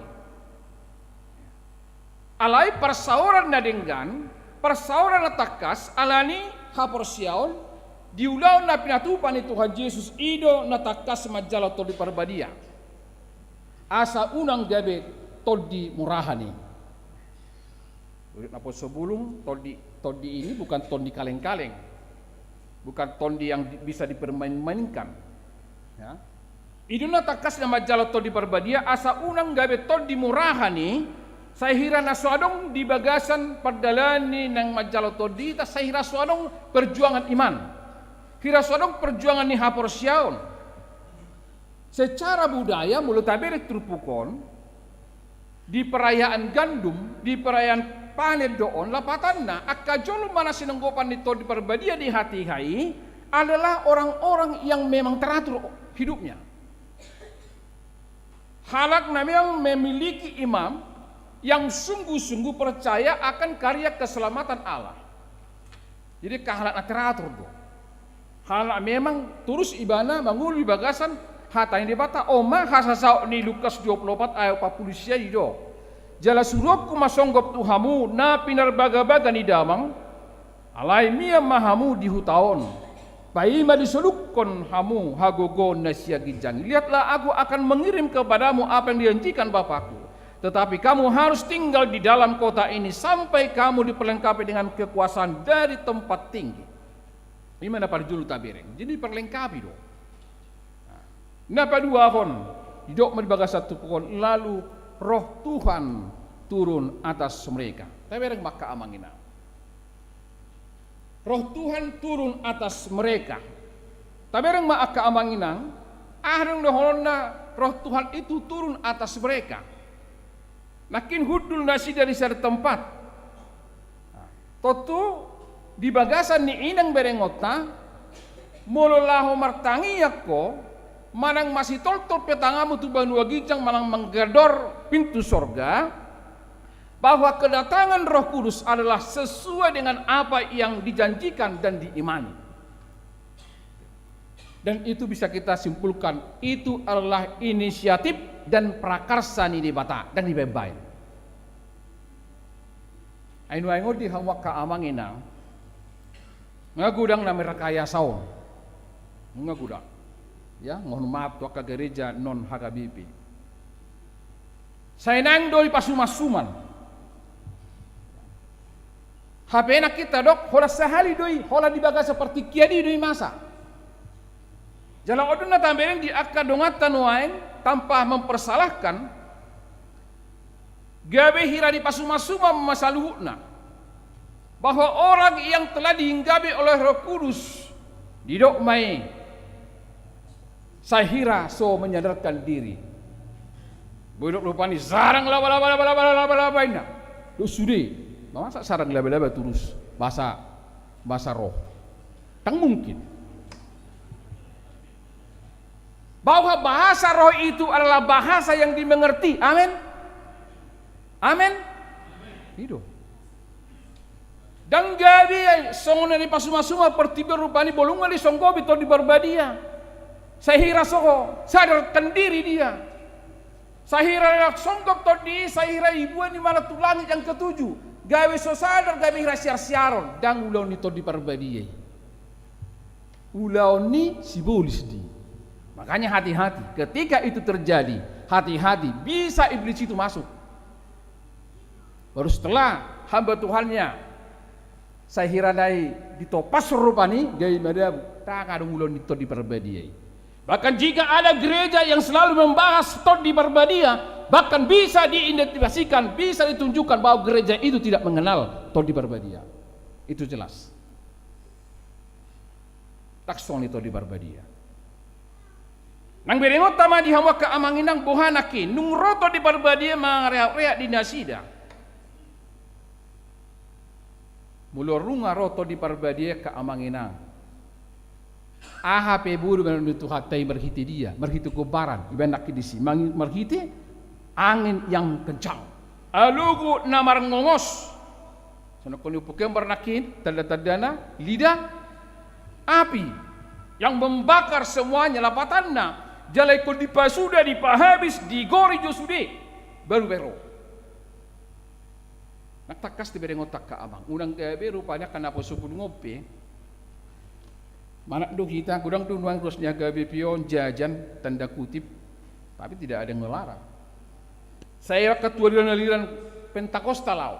Alai parsaoran na denggan, parsaoran na tangkas, alani haporseaon, di ulaon na pinatupa ni Tuhan Jesus i do na tangkas manjalo Tondi Parbadia. Asa unang gabe tondi murahan i. Didok naposobulung, tondi, tondi ini bukan tondi kaleng-kaleng. Bukan tondi yang di-, bisa dipermain-mainkan. Ya. I do na tangkas na manjalo Tondi Parbadia, asa unang gabe tondi murahan i, sai hira na so adong di bagasan pardalanan ni naeng manjalo tondi i, sai hira so adong perjuangan iman. Hira so adong perjuangan ni haporseaon. Secara budaya, molo tabereng turpuk on, di perayaan gandum, di perayaan panen do on, lapatanna, angka jolma na sinonggopan ni Tondi Parbadia di hatiha i adalah orang-orang yang memang teratur hidupnya. Halak na memang memiliki iman yang sungguh-sungguh percaya akan karya keselamatan Allah. Jadi, angka halak na teratur do. Halak memang torus ibana mangolu di bagasan hata ni Debata. On ma hasasaut ni Lukas dua pulu opat ayat opat pulu sia i do. Jala suruonku ma songgop tu hamu na pinarbagabaga ni damang, alai mian ma hamu di huta on. Paima disolukkon hamu hagogoon na sian ginjang i. Lihatlah, Aku akan mengirim kepadamu apa yang dijanjikan Bapakku. Tetapi kamu harus tinggal di dalam kota ini sampai kamu diperlengkapi dengan kekuasaan dari tempat tinggi. I ma na parjolo tabereng. Jadi diperlengkapi do. Nah, na paduahon, didok ma di bagasan turpuk on, lalu Roh Tuhan turun atas mereka. Tabereng ma angka amang inang. Roh Tuhan turun atas mereka. Tabereng ma angka amang inang, aha do dohononna Roh Tuhan itu turun atas mereka? Nangkin hundul nasida di sada tempat. Tontu di bagasan ni i nang berengonta, molo laho martangiang ho, manang masitoltol pe tanganmu tu banua ginjang manang manggedor pintu sorga, bahwa kedatangan Roh Kudus adalah sesuai dengan apa yang dijanjikan dan diimani. Dan itu bisa kita simpulkan, itu adalah inisiatif dan prakarsa ni Debata, ndang dibaen-baen. Ai nuaeng on di hamu angka amang inang, nga godang na merekayasa on. Nga godang. Ya, mohon maaf tu angka gereja non H K B P. Sai naeng do i pasuman-suman. Hape nangkin tadok, holan sahali do i, holan di bagasan partingkian i do i masa. Jala on do na tabereng di angka donganta nuaeng, tanpa mempersalahkan, gabe hira dipasuman-suman ma saluhutna. Bahwa orang yang telah dihinggapi oleh Roh Kudus, didok ma i, sai hira so menyadarkan diri. Boi didok rupani, sarang laba-laba, laba-laba, laba-laba, inna. Dos sude. Masa sarang laba-laba torus bahasa, bahasa roh? Ndang mungkin. Bahwa bahasa roh itu adalah bahasa yang dimengerti. Amin. Amin. I do. Ndang gabe songon na dipasuman-suman portibi on, rupani molo nga disonggopi Tondi Parbadia, sai hira so sadarkan diri dia. Sai hira songgop tondi i, sai hira dibuat imana tu langit yang ketujuh. Gabe so sadar, gabe hira siarsiaron, ndang ulaon ni Tondi Parbadia i. Ulaon ni sibolis do i. Makanya hati-hati, ketika itu terjadi, hati-hati, bisa iblis itu masuk. Baru setelah hamba Tuhannya, sai hira na i ditompas rupani, gabe madabu, ndang adong ulaon ni Tondi Parbadia i. Bahkan jika ada gereja yang selalu membahas Tondi Parbadia, bahkan bisa diidentifikasikan, bisa ditunjukkan bahwa gereja itu tidak mengenal Tondi Parbadia. Itu jelas. Ndang songon i Tondi Parbadia. Nang berengonta ma di hamu angka amang inang, boha nangkin, nung ro Tondi Parbadia mangareak-reak di nasida. Molo nunga ro Tondi Parbadia angka amang inang, aha pe bodo manang ni Tuhanta i, marhite dia, marhite gombaran, ibaen nangkin disi, mang-, marhite angin yang kencang, alogo na marngongos. Songon na hupungkon nangkin, tanda-tandana, lidah api yang membakar semuanya, lapatanna, jala ingkon dipasuda, dipahabis, digori jo sude, baru be ro. Nang tangkas do berengonta angka amang, unang gabe rupani angka naposobulung on pe manat do hita, godang do nuaeng ruas ni H K B P on jajan, tanda kutip, tapi tidak ada yang melarang. Sai angka tu aliran-aliran Pentakosta laho.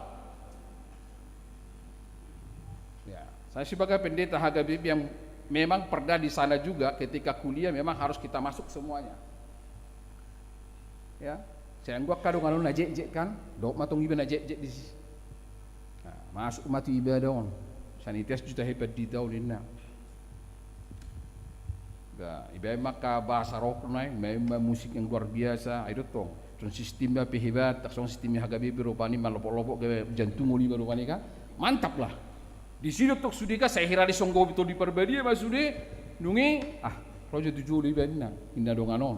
Ya, saya sebagai pendeta H K B P yang memang pernah di sana juga, ketika kuliah memang harus kita masuk semuanya. Ya, sai anggo angka dongan on na jekjek kan, dohot ma tong iba na jekjek disi. Nah, masuk ma tu ibadah on. Sai dites juta hebat di taon inna. Ba, ibaen ma angka bahasa rock na i, main ma musik yang luar biasa, ai do tong. Songon sistemna pe hebat, ndang songon sistemna H K B P rupani, malopot-lopot gabe jantung on iba rupani kan. Mantap lah. Disi do tong sude kan, sai hira disonggopi Tondi Parbadia ma sude, nunga, ah, ro jo tu jolo iba inna, inna dongan on.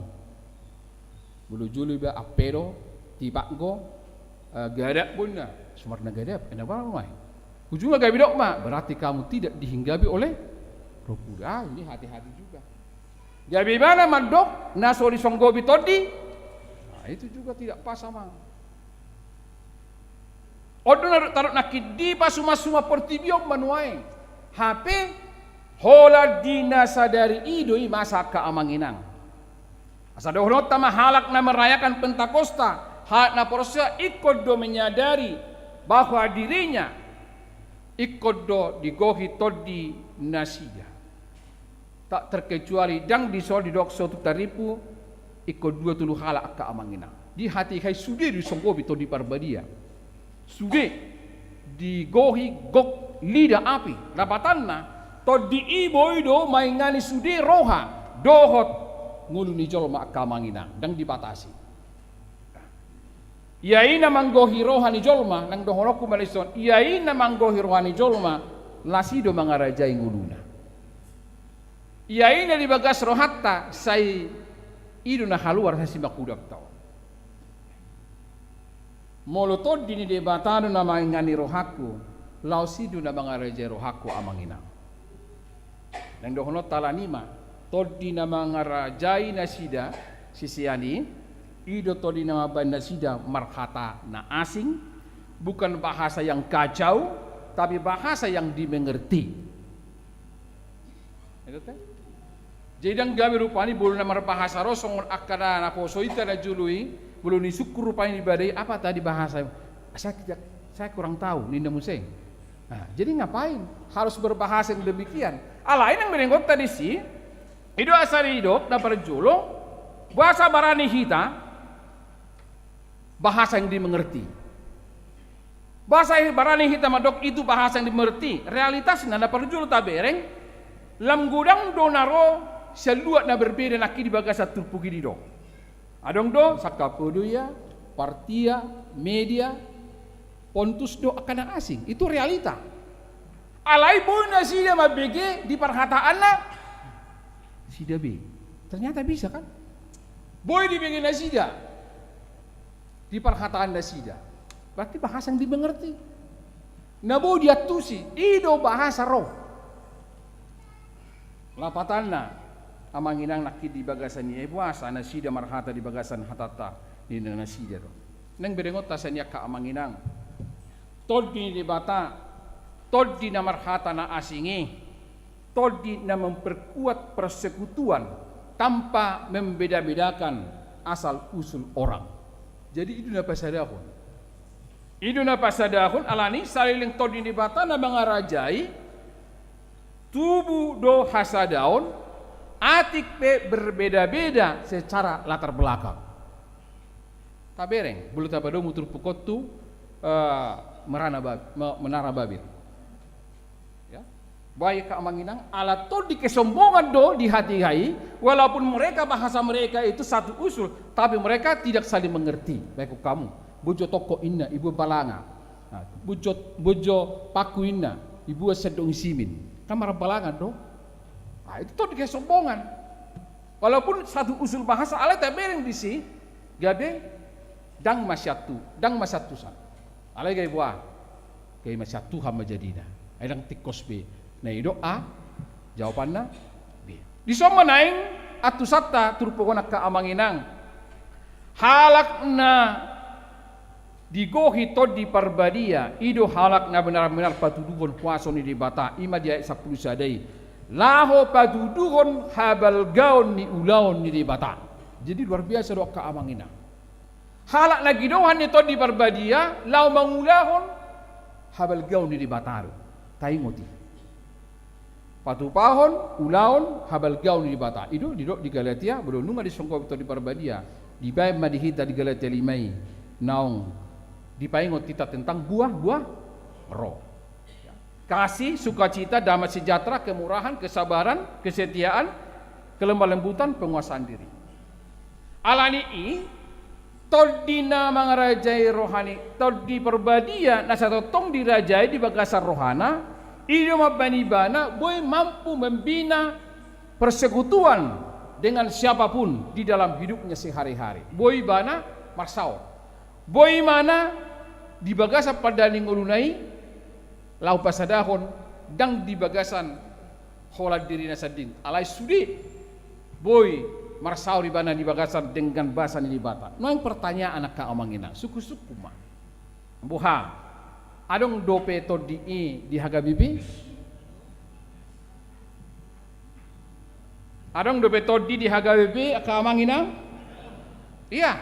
Molo jolo iba ampe do, tipak do, eh, gadap do inna. Sumarna gadap, inna, boha ma i? Ujungna gabe didok ma, berarti kamu tidak dihinggapi oleh Roh Kudus. Ah, ini hati-hati juga. Gabe ibana mandok na so disonggopi Tondi. Nah, itu juga tidak pas, amang. On do na tardok nangkin, dipasuman-suman portibi on ma nuaeng. Hape holan di na sadari i do i masa angka amang inang. Asa dohononta ma, halak na merayakan Pentakosta, halak na porsea ingkon do menyadari bahwa dirinya ingkon do digohi tondi nasida. Tak terkecuali, ndang dison didok so tung tarimpu, ingkon dua tolu halak angka amang inang. Di hatiha i sude disonggopi Tondi Parbadia. Sude digohi gok lidah api. Lapatanna, tondi i boi do maingani sude roha dohot ngolu ni jolma angka amang inang, ndang dibatasi. Ia i na manggohi roha ni jolma, nang dohononku ma dison, ia i na manggohi roha ni jolma, las i do mangarajai ngoluna. Ia i na di bagas rohanta, sai i do na haluar sian simangkudangta on. Molo tondi ni Debata do na maingani rohangku, laos i do na mangarajai rohangku, amang inang. Nang dohononta alani i ma, tondi na mangarajai nasida sisean i, i do tondi na mambaen nasida marhata na asing, bukan bahasa yang kacau, tapi bahasa yang dimengerti. Jadi ndang gabe rupani molo na marbahasa ro songon angka na, naposo hita na jolo i, molo disungkun rupani di badai, apa tadi bahasa? Saya tidak, saya kurang tahu, ninna muse. Nah, jadi ngapain harus berbahasa yang demikian? Alai nang berengonta disi, i do asa didok na parjolo, boasa barani hita bahasa yang dimengerti. Boasa barani hita mandok itu bahasa yang dimengerti. Realitasna na parjolo tabereng, lam godang do na ro sian luat na berbeda nangkin di bagasan turpuk i didok. Adong do sangkap podo ia, partia, media, Pontus do angka na asing. Itu realita. Alai boi nasida mambege di parhataanna sida be. Ternyata bisa kan? Boi dibege nasida di parhataan nasida. Berarti bahasa yang dimengerti. Na boi diantusi, i do bahasa roh. Lapatanna, amang inang, nangkin di bagasan i, eh, boasa nasida marhata di bagasan hatanta, ninna nasida do. Nang berengonta sian i angka amang inang, Tondi ni Debata, tondi na marhata na asing i, tondi na memperkuat persekutuan tanpa membeda-bedakan asal-usul orang. Jadi, i do na pasadahon. I do na pasadahon, alani saleleng tondi ni Debata na mangarajai, tubu do hasadaon, atik pe berbeda-beda secara latar belakang. Tabereng, molo tapadomu turpuk on tu, eh, Merana Bab-, Me-, Menara Babel. Ya. Baik, angka amang inang, ala tondi kesombongan do di hatiha i, walaupun mereka bahasa mereka itu satu usul, tapi mereka tidak saling mengerti. Baik, kamu, bojo toko inna, ibu balanga. Nah, bojo, bojo paku inna, ibu sendok simin. Kan marhabalangan do. Nah, itu tondi kesombongan. Walaupun satu usul bahasa, alai tabereng disi, gabe ndang masiantu, ndang masiantusan. Alai gabe boha, gabe masiantuhan ma jadina. Ai ndang tingkos be. Na i do a, jawabanna be. Dison ma naeng antusanta turpuk on, angka amang inang. Halak na digohi Tondi Parbadia, i do halak na benar-benar patuduhon kuaso ni Debata, i ma di ayat sampulu sada i. Laho patuduhon habalgaon ni ulaon ni Debata. Jadi luar biasa do, angka amang inang. Halak na gidohan ni Tondi Parbadia, laho mangulahon habalgaon ni Debata do. Taingot i. Patupahon ulaon habalgaon ni Debata. I do, didok di Galatia, molo nunga disonggopi Tondi Parbadia, dibaen ma di hita di Galatia lima i, naung dipaingot hita tentang buah, buah roh. Kasih, sukacita, damai sejahtera, kemurahan, kesabaran, kesetiaan, kelemah lembutan, penguasaan diri. Alani i, tondi na mangarajai roha ni, Tondi Parbadia na sai tongtong dirajai di bagasan rohana, i do mambaen ibana boi mampu membina persekutuan dengan siapapun di dalam hidupnya sehari-hari. Boi ibana marsaor. Boi ibana di bagasan pandalan ni ngoluna i, laho pasadahon, ndang di bagasan holan dirina sandiri. Alai sude boi marsaor ibana di bagasan denggan basa ni Debata. Nuaeng pertanyaan, angka amang inang, sungkun-sungkun ma. Boha, adong dope tondi i di H K B P? Adong dope tondi di H K B P, angka amang inang? Ia.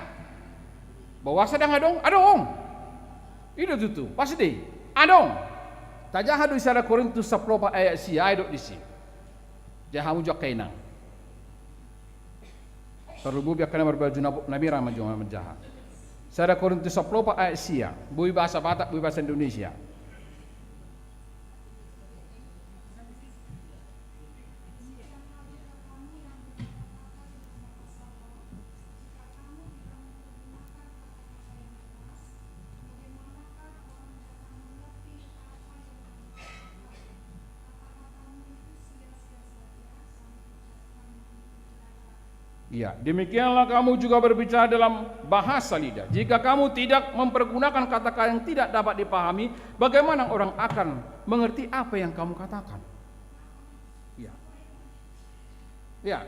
Boasa ndang adong? Adong. I do tutu, pasti. Adong. Tajaha do di sada Korintus sampulu opat ayat sia, ai didok disi. Jaha hamu jo, angka inang. Parlumobi angka na marbaju na, na merah ma jo manjaha. Sada Korintus sampulu opat ayat sia. Boi bahasa Batak, boi bahasa Indonesia. Iya, demikianlah kamu juga berbicara dalam bahasa lidah. Jika kamu tidak mempergunakan kata-kata yang tidak dapat dipahami, bagaimana orang akan mengerti apa yang kamu katakan? Iya. Iya.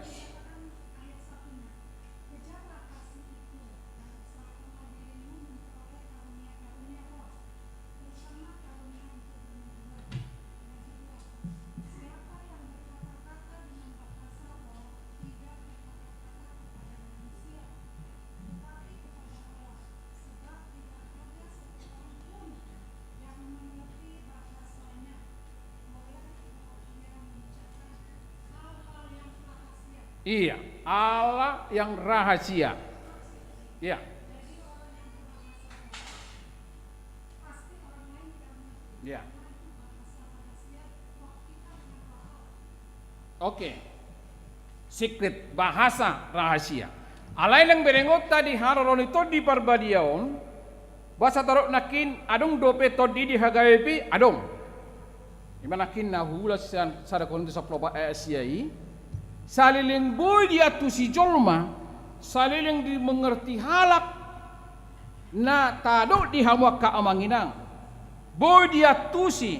Iya, Allah yang rahasia. Iya. Iya. Oke. Secret, bahasa rahasia. Alai naeng berengonta di haroro ni Tondi Parbadia on, boasa tadok nangkin adong dope tondi di H K B P? Adong. I ma nangkin na huula sian sada Korintus sampulu opat ayat sia i, saleleng boi diantusi jolma, saleleng dimengerti halak, na tadok di hamu angka amang inang, boi diantusi,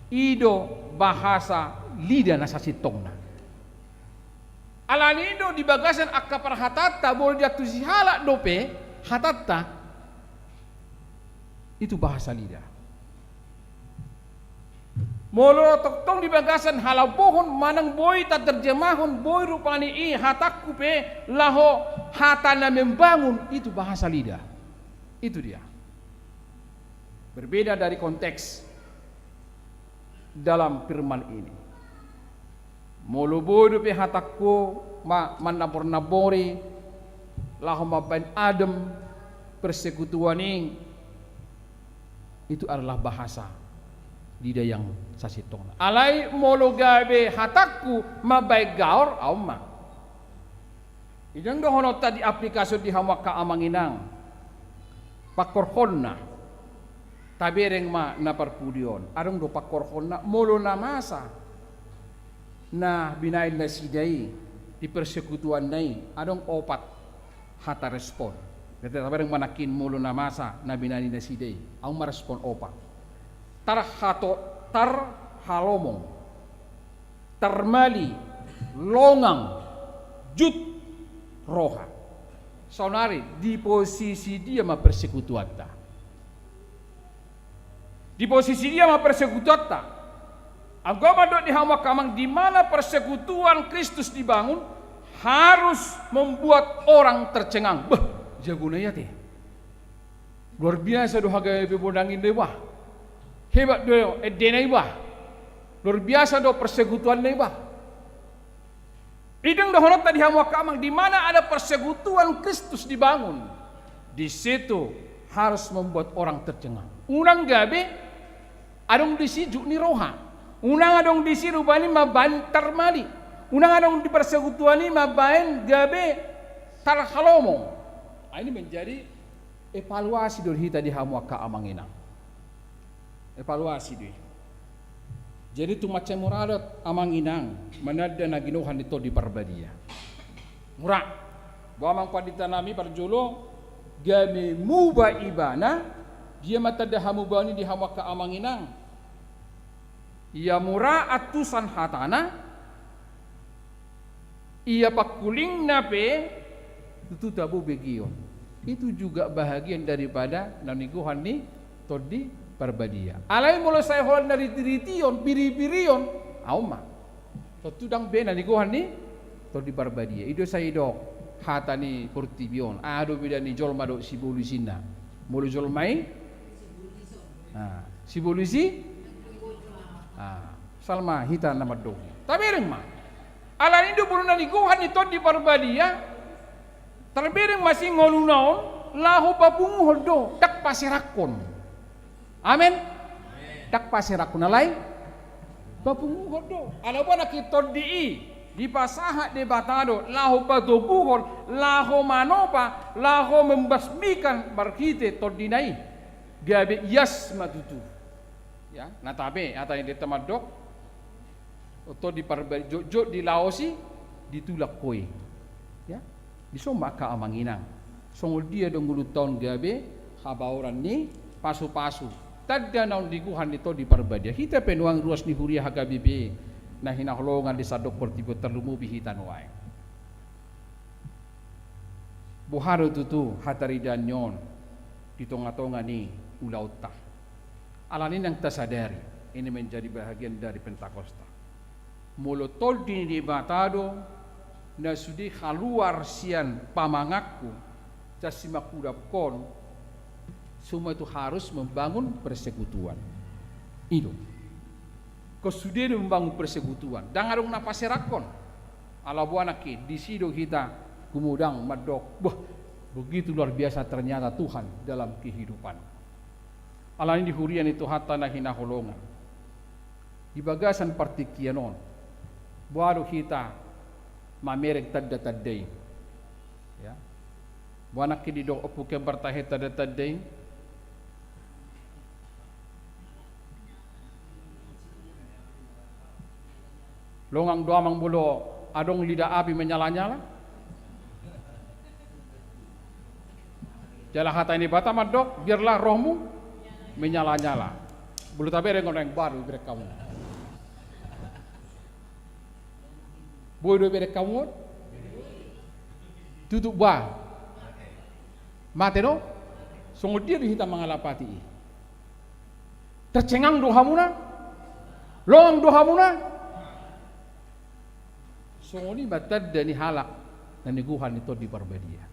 i do bahasa lidah na sasintongna. Alani i do di bagasan angka parhataanta, boi diantusi halak dope hatanta, itu bahasa lidah. Molo tongtong di bagasan halambohon manang boi taterjemahon, boi rupani i hatangku pe laho hata na membangun, itu bahasa lidah. Itu dia. Berbeda dari konteks dalam firman ini. Molo boi dope hatangku ma-, mannambor-nambori, laho mambaen adem persekutuan i, itu adalah bahasa lidah yang sasintongna. Alai molo gabe hatangku mambaen gaor, aum ma. I do dohononta di aplikasi on di hamu angka amang inang. Pangkorhonna. Tabereng ma na parpudi on. Adong do pangkorhonna, molo na masa na binaen nasida i di persekutuanna i, adong opat hata respon. Jadi tabereng ma nangkin molo na masa na binaen nasida i. Adong ma respon opat. Tarhato-, tarhalomong. Tarmali, longang, jut, roha. Saonari, di posisi dia ma persekutuanta? Di posisi dia ma persekutuanta? Anggo mandok di hamu angka amang, di mana persekutuan Kristus dibangun, harus membuat orang tercengang. Beh, jagona i ate. Luar biasa do hagabe bonang i, bah. Hebat do endena i, bah. Luar biasa do persekutuanna i, bah. I do dohononta di hamu angka amang, di mana ada persekutuan Kristus dibangun, di situ harus membuat orang tercengang. Unang gabe adong disi jut ni roha. Unang adong disi rupani mambaen tarmali. Unang adong di persekutuan i mambaen gabe tarhalomong. Ah, ini menjadi evaluasi do hita di hamu angka amang inang. Evaluasi do i. Jadi tung mansai mura do amang inang mananda na ginohan ni Tondi Parbadia. Mura. Bo amang pandita nami parjolo, gabe muba ibana, dia ma tanda hamubaon i di hamu angka amang inang. Ia mura antusan hatana, ia pangkulingna pe tutu tabo begeon. Itu juga bahagian daripada na nigohan ni Tondi Parbadia. Alai molo sai holan na riti-rition, biri-birion, aum ma. Tontu ndang be na nigohan ni Tondi Parbadia. I do sai didok hata ni portibi on. Aha do beda ni jolma dohot sibolis inna? Molo jolma i, ah, sibolis i, ah, salma hita na mandok i. Tabereng ma. Alani do molo na nigohan ni Tondi Parbadia, tabereng ma singoluna on, laho papunguhon do, ndang paserangkon. Amen. Ndang paserangkon, alai papunguhon do. Ala boha nangkin tondi i dipasahat Debata do laho patobuhon, laho manopa, laho membasmikan marhite tondina i. Gabe ias ma tutu. Ya, na tabe hata ni denta mandok. Oto di parba-, jotjot dilaosi, ditulak ho i. Ya. Dison ma angka amang inang. Songon dia do ngolunta on gabe habaoran ni pasupasu. Tanda naung nigohan ni Tondi Parbadia. Hita pe nuaeng ruas ni huria H K B P na hinaholongan di sandok portibi on, tarlumobi hita nuaeng. Boha do tutu hataridaan ni on di tongatonga ni ulaonta? Alani ndang tasadari, ini menjadi bahagian dari Pentakosta. Molo Tondi ni Debata do na sude haluar sian pamanganku, sian simangkudangkon, semua itu harus membangun persekutuan. I do. Ingkon sude do membangun persekutuan. Ndang adong na paserangkon. Ala boha nangkin, disi do hita gumodang mandok, wah, begitu luar biasa ternyata Tuhan dalam kehidupan. Alani di huria ni Tuhanta na hinaholongan. Di bagasan partingkian on, boha do hita mamereng tanda-tanda i? Ya. Boha nangkin didok Ompu Kembar tahe tanda-tanda i? Longang do amang molo adong lidah api menyala-nyala. Jala hata ni Debata mandok, biarlah rohmu menyala-nyala. Molo tabereng on, naeng baru ibereng hamu. Boi do ibereng hamu on? Tutu ba. Mate do? Songon dia do hita mangalapati i? Tercengang do hamuna? Longang do hamuna? Songon i ma tanda ni halak na nigohan ni Tondi Parbadia.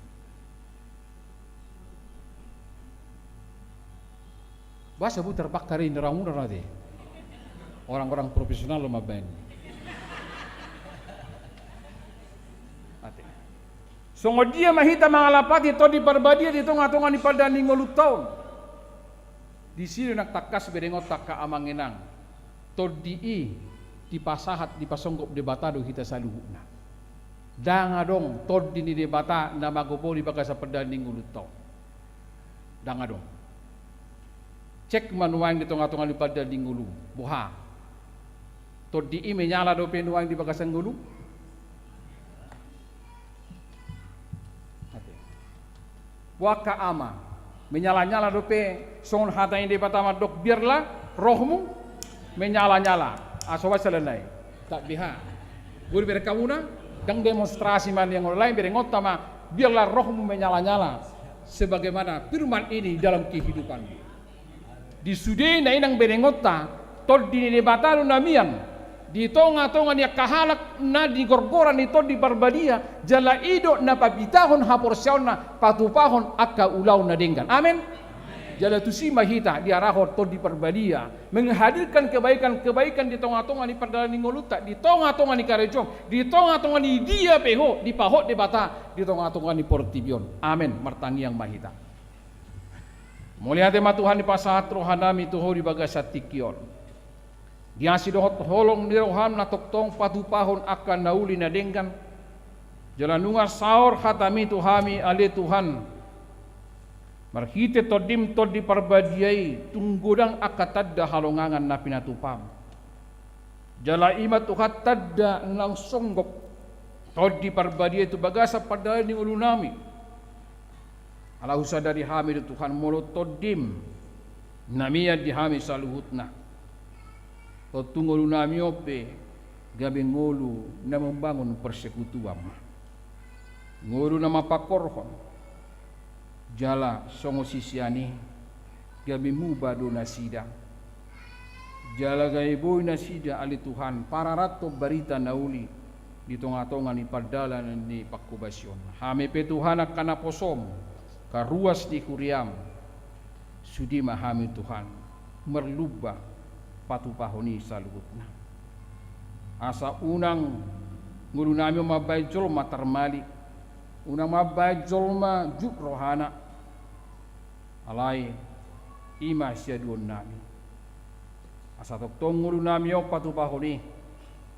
Boasa bo terbakar i, ni ramuna na te. Orang-orang profesional do mambaen. Ate. Songon dia ma hita mangalapati Tondi Parbadia di tonga-tonga ni pardalanan ni ngolunta on? Disi do nang tangkas berengonta angka amang inang. Tondi i dipasahat, dipasonggop Debata do hita saluhutna. Ndang adong tondi ni Debata na magopo di bagasan pardalanan ni ngolunta on. Ndang adong. Cek ma nuaeng di tonga-tonga ni pardalanan ni ngolum. Boha? Tondi i menyala dope nuaeng di bagasan ngolum? Ate. Boha angka ama, menyala-nyala dope songon hata ni Debata mandok, biarlah rohmu menyala-nyala. Ah, so boasa lae? Tak biha. Boi dibereng hamuna, ndang demonstrasi ma nian, lae berengonta ma, biarlah rohmu menyala-nyala sebagaimana firman ini dalam kehidupanmu. Di sude na inang berengonta, Tondi ni Debata do na mian di tonga-tonga ni angka halak na di gorgoran ni Tondi Parbadia, jala i do na papitahon haporseaonna patupahon angka ulaon na denggan. Amen. Jala tusi ma hita diarahon Tondi Parbadia menghadirkan kebaikan-kebaikan di tonga-tonga ni pardalanan ni ngolunta, di tonga-tonga ni karejoan, di tonga-tonga ni dia pe ho dipahot Debata di tonga-tonga ni portibi on. Amen. Martangiang ma hita. Mauliate ma Tuhan, dipasahat rohanami tu Ho di bagasan tingki on. Di asi dohot holong ni roham na tongtong patupahon angka na uli na denggan. Jala nunga saor hatami tu hami, ale Tuhan, marhite Tondim Tondi Parbadia i, tung godang angka tanda halongangan na pinatupam. Jala i ma Tuhan tanda naung songgop Tondi Parbadia i tu bagasan pardalanan ni ngolunami. Ala husadari hami do Tuhan, molo Tondim na mian di hami saluhutna, tontu ngolunami on pe gabe ngolu na membangun persekutuan ma. Ngolu na mampanghorhon, jala songon sisean i, gabe muba do nasida. Jala gabe boi nasida, ale Tuhan, pararathon barita na uli di tonga-tonga ni pardalanan ni panghobasion. Hami pe Tuhan angka naposom, angka ruas ni huriam, sude ma hami Tuhan, marlumba patupahon i saluhutna. Asa unang ngolunami on mambaen jolma tarmalik, unang mambaen jolma jut rohana. Alai i ma siaduonnami. Asa tongtong ngolunami on patupahon i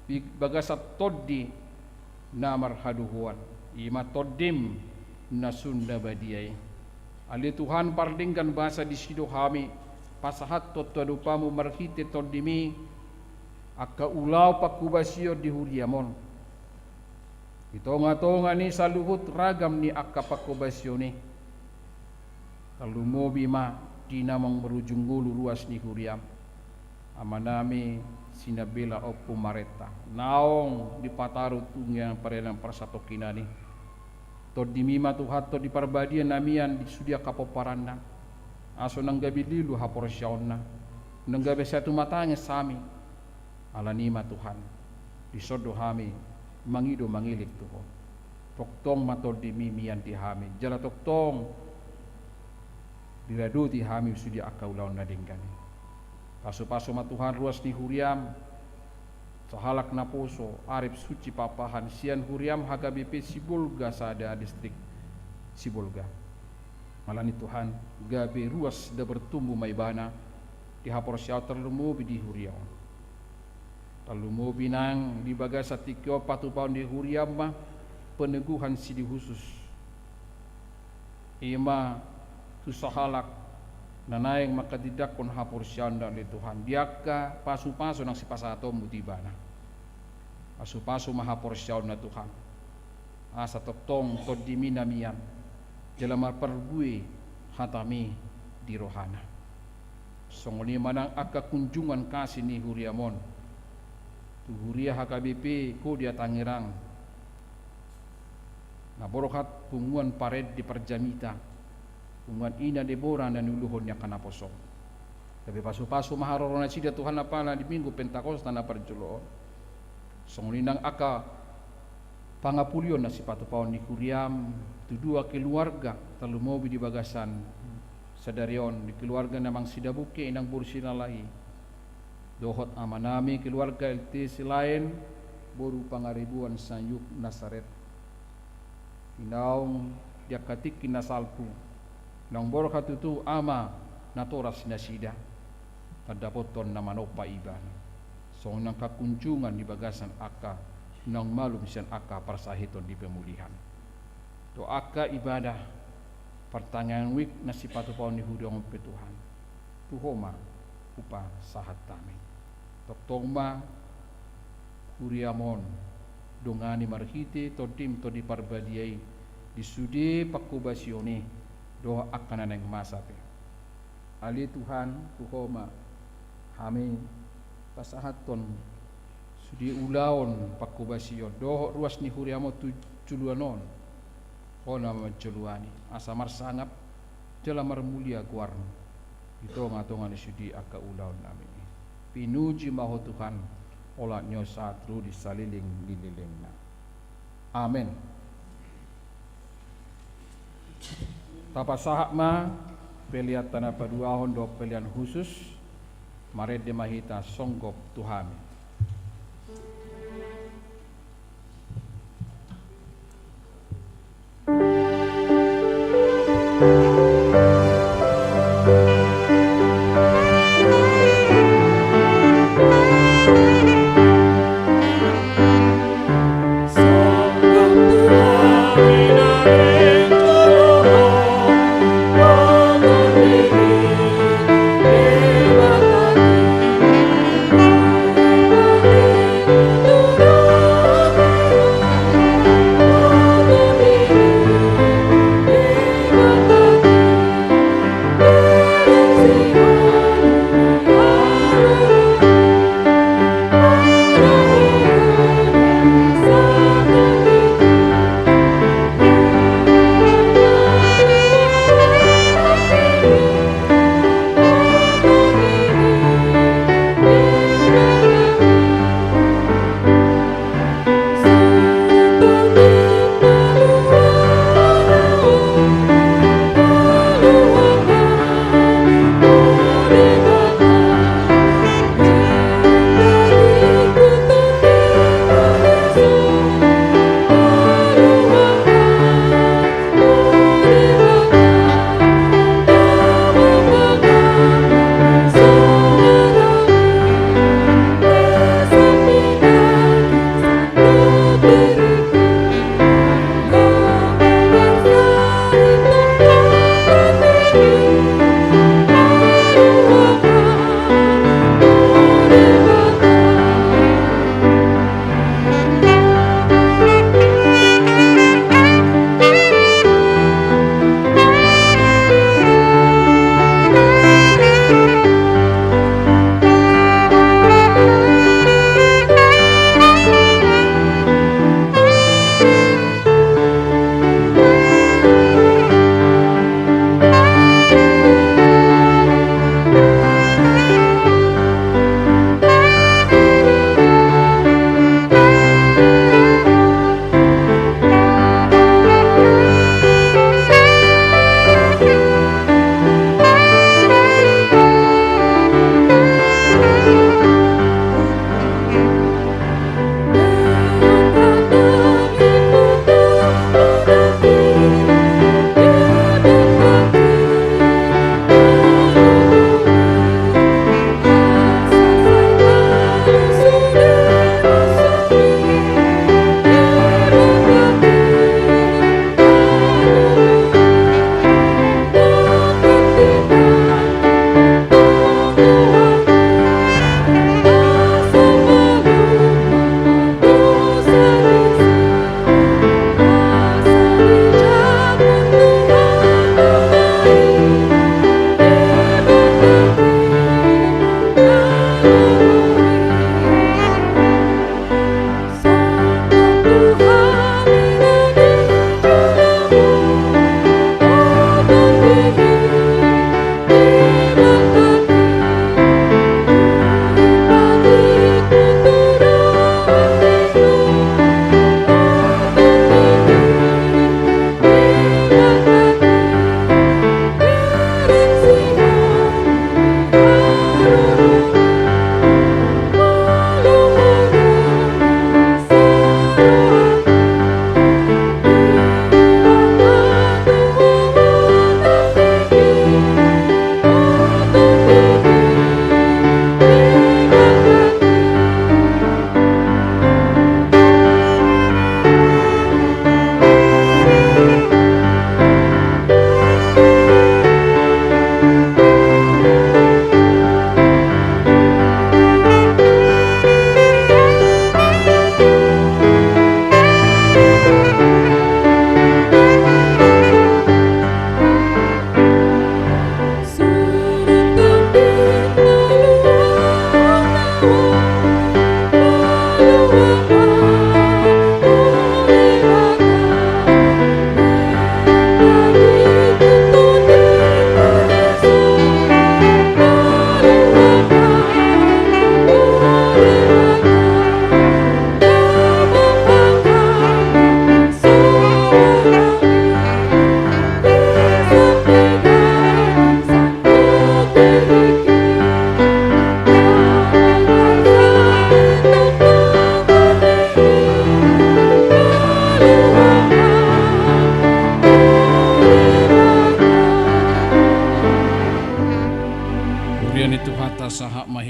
di bagasan tondi na marhadohoan, i ma Tondim na sun na badia i. Ale Tuhan, pardenggan basa disi do hami pasahathon tu adopanMu marhite Tondim i angka ulaon panghobasion di huriaM on. Di tonga-tonga ni saluhut ragam ni angka panghobasion i, tarlumobi ma di naung marujung ngolu ruas ni huriaM, amanami Sinambela Ompu Marenta, naung dipataru tu angka pardalanan parsatongkinan i. TondiMi ma Tuhan, Tondi Parbadia na mian di sude angka pomparanna, asa unang gabe lilu haporseaonna, unang gabe sai tumatangis hami. Alani i ma Tuhan, dison do hami mangido mangelek tu Ho. Tongtong ma TondiMi mian di hami, jala tongtong diradoti hami sude angka ulaon na denggan i. Pasupasu ma Tuhan ruas ni huriaM, sahalak naposo Arif Suci Pakpahan, sian huriaM H K B P Sibolga sada, distrik Sibolga. Alani i Tuhan, gabe ruas dan bertumbuh ma ibana di haporseaon, tarlumobi di huria on. Tarlumobi nang di bagasan tingki on patupahon di huriaM ma peneguhan sidihusus, i ma tu sahalak na naeng manghatindanghon haporseaonna, ale Tuhan, di angka pasupasu naung sipasahatonMu tu ibana. Pasupasu ma haporseaonna Tuhan, asa tongtong TondiMi na mian, jala marparbue hataMi di rohana. Songon i ma nang angka kunjungan kasih ni huriaM on tu huria H K B P Kodia Tangerang, na borhat punguan Parendi Parjamita, punguan Ina Debora na niuluhon ni angka naposoM. Gabe pasupasu ma haroro nasida Tuhan apala di Minggu Pentakosta na parjolo on. Songon i nang angka pangapulion na sipatupaon ni huriaM tu dua keluarga tarlumobi di bagasan sadari on, di keluarga ni Amang Sidabungke, Inang boru Silalahi, dohot amanami keluarga L T Silaen boru Pangaribuan Sanjuk Nasaret. Di naung di angka tingki na salpu, naung borhat tutu Ama natoras nasida, tardapothon na manompa Ibana. Songon i nang angka kunjungan di bagasan angka naung malum sian angka parsahiton di pemulihan. Tu angka ibadah partangiangan wijk na sipatupaon ni huriaM on pe Tuhan, tu Ho ma hupasahat hami. Tongtong ma huriaM on dongani marhite TondiM, Tondi Parbadia i, di sude panghobasion i dohot angka na naeng masa pe. Ale Tuhan, tu Ho ma hami pasahathon sude ulaon panghobasion dohot ruas ni huriaM on tu joloan on. Ho na manjoloani, asa marsangap jala marmulia goarMu di tongatonga ni sude angka ulaonnami. Pinuji ma Ho Tuhan, olat ni on sahat ro di salelenglelengna. Amen. Tapasahat ma pelean na paduahon dohot pelean hushus. Marende ma hita songgop tu hami.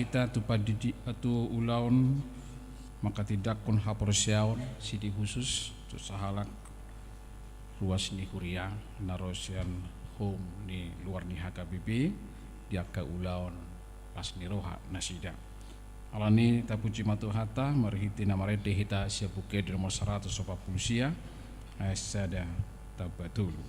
hita tu pandidi-, tu ulaon manghatindanghon haporseaon, sidi hushus tu sahalak ruas ni huria na ro sian home ni luar ni H K B P, di angka ulaon las ni roha nasida. Alani i tapuji ma Tuhanta, marhite na marende hita sian Buku Ende nomor saratus opat pulu sia, ayat sada tamba tolu.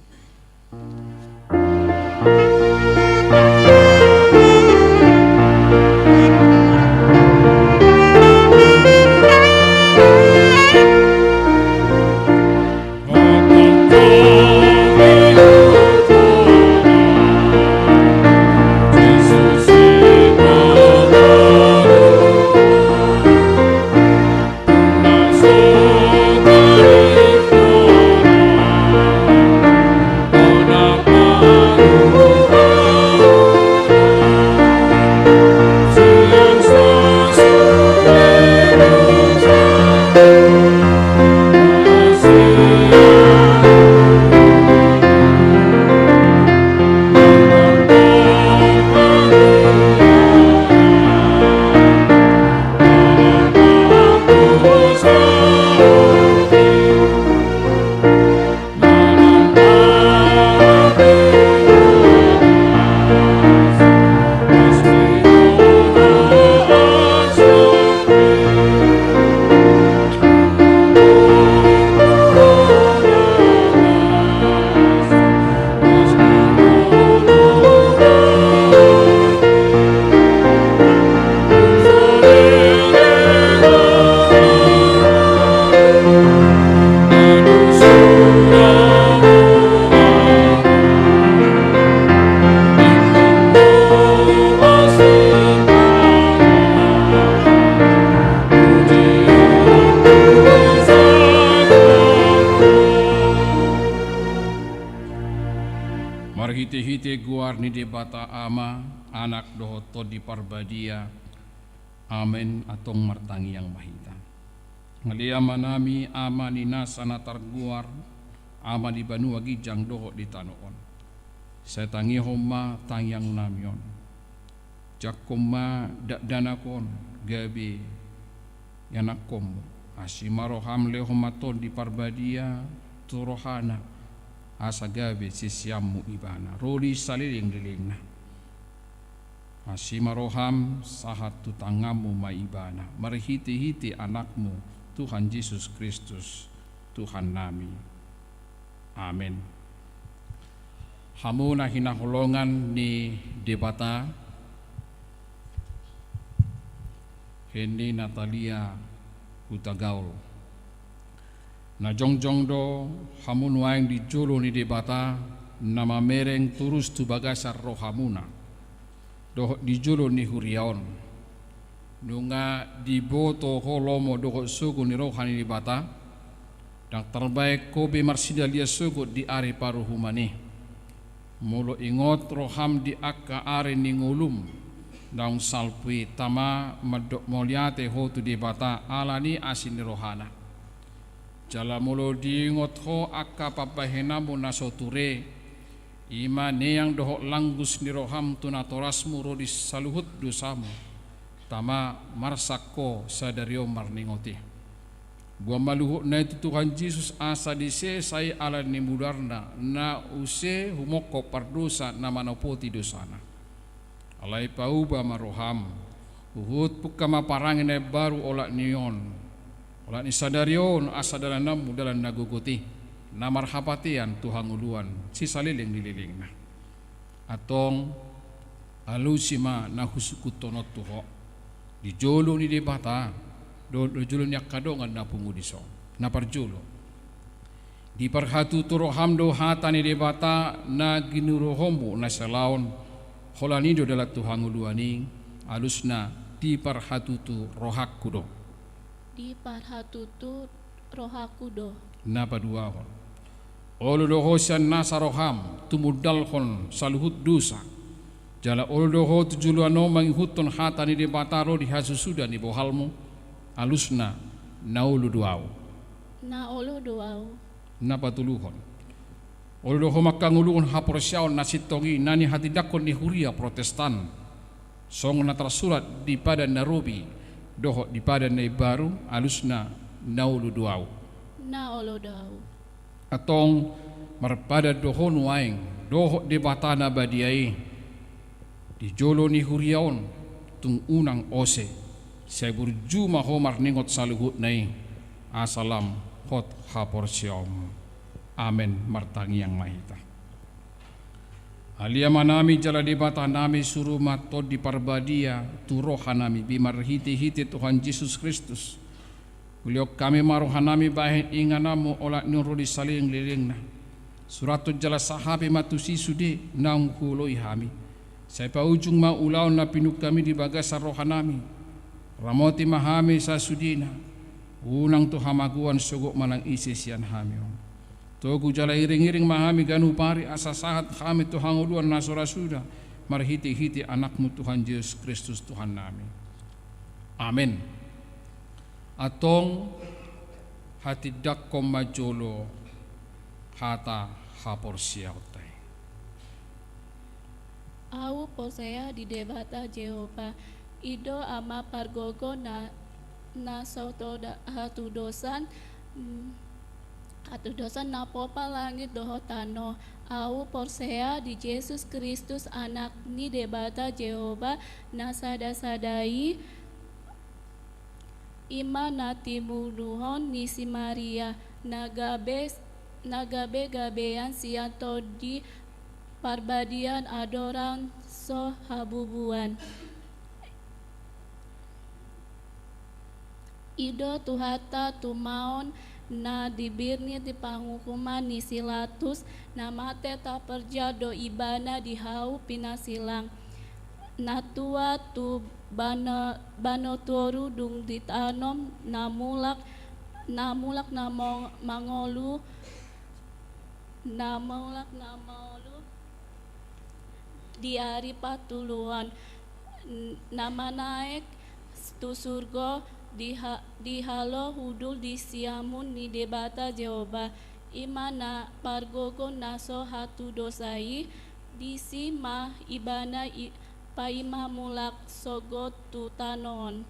Marhitehite goar ni Debata Ama, Anak dohot Tondi Parbadia. Amen. Antong martangiang ma hita. Ale Amanami, Ama ni nasa na targoar, Ama di banua ginjang dohot di tano on. Sai tangihon ma tangiangnami on. Jangkon ma dakdanak on gabe ianakkonmu. Asi ma roham, lehon ma Tondi Parbadia tu rohana, asa gabe siseanmu ibana ro di salelenglelengna. Asi ma roham, sahat tu tanganmu ma ibana, marhitehite Anakmu, Tuhan Jesus Kristus, Tuhannami. Amen. Hamu na hinaholongan ni Debata, Heni Natalia Hutagaol. Na jongjong do hamu nuaeng di jolo ni Debata, na mamereng torus tu bagasan rohamuna dohot di jolo ni huria on. Nunga diboto ho lomo dohot sogo ni roha ni Debata, ndang tarbaen ho be marsidalia sogot di ari paruhuman i. Molo ingot roham di angka ari ni ngolum, naung salpu i, tama mandok mauliate ho tu Debata ala ni asi ni rohana. Jala molo diingot ho angka pambahenanmu na so ture, i ma neang dohot langgus ni roham tu natorasmu ro di saluhut dosamu, tama marsak ho sadari on marningot i. Boan ma luhutna i tu Tuhan Jesus, asa disesa i ala ni mudarna, na use humongkop pardosa na manopoti dosana. Alai pauba ma roham, huhut pungka ma parange na imbaru olat ni on, olat ni sadari on, asa dalananmu dalan na gogot i, na marhapatean tu hangoluan sisaleleng ni lelengna. Antong, alusi ma na husungkunhon on tu ho di jolo ni Debata dohot di jolo ni angka dongan na pungu dison. Na parjolo, diparhatutu roham do hata ni Debata na ginuruhonmu na salaon, holan i do dalan tu hangoluan i. Alusna, diparhatutu rohangku do. Diparhatutu rohangku do. Na paduahon, olo do ho sian nasa roham tumundalhon saluhut dosa, jala olo do ho tu joloan on mangihuthon hata ni Debata ro di hasusuda ni bohalmu. Alusna, na olo do ahu. Na olo do ahu. Na patoluhon, olo do ho manghangoluhon haporseaon na sintong i na nihatindanghon ni huria Protestan, Songon na tarsurat di Padan na Robi dohot di Padan na Imbaru, alusna: Na olo do Ahu. Na olo do Ahu. Antong marpadan do ho nuaeng dohot Debata na badia i di jolo ni huria on, tung unang ose. Sai burju ma ho marningot saluhutna i, asa lam hot haporseaonmu. Amen. Martangiang ma hita. Ale Amanami jala Debatanami, suru ma Tondi Parbadia tu rohanami be marhitehite Tuhan Jesus Kristus. Hulehon hami ma rohanami bahen ingananmu olat ni on ro di salelenglelengna. Surathon jala sahaphon ma tusi sude naung huoloi hami. Sai paujung ma ulaon na pinungka-Mi di bagasan rohanami. Ramoti ma hami sasudena, unang tu hamagoan sogot manang ise sian hami on. Togu jala iring-iring ma hami ganup ari asa sahat hami tu hangoluan na so ra suda, marhitehite Anakmu Tuhan Jesus Kristus Tuhannami. Amen. Antong hatindangkon ma jolo hata haporseaonta i. Ahu porsea di Debata Jahowa, i do Ama pargogo na, na so toda-, hatudosan, mm, hatudosan na pompa langit dohot tano. Ahu porsea di Jesus Kristus, Anak ni Debata Jahowa na sada-sada i, i ma na tinubuhon ni si Maria, na gabe, na gabe gabean sian Tondi Parbadia andorang so habubuhan. I do Tuhanta tumaon na dibirni di panguhuman ni si Pilatus, na mate taparjal do Ibana di hau pinasilang. Na tua tu bano-, banotoru dung ditanom, na mulak, na mulak na mo-, mangolu, na mulak na mangolu di ari patoluhon, n-, na manaek tu surgo di ha-, di halo hundul di siamun ni Debata Jahowa, i ma na pargogo na so hatudosan i, disi ma Ibana i-, paima mulak sogot tu tano on,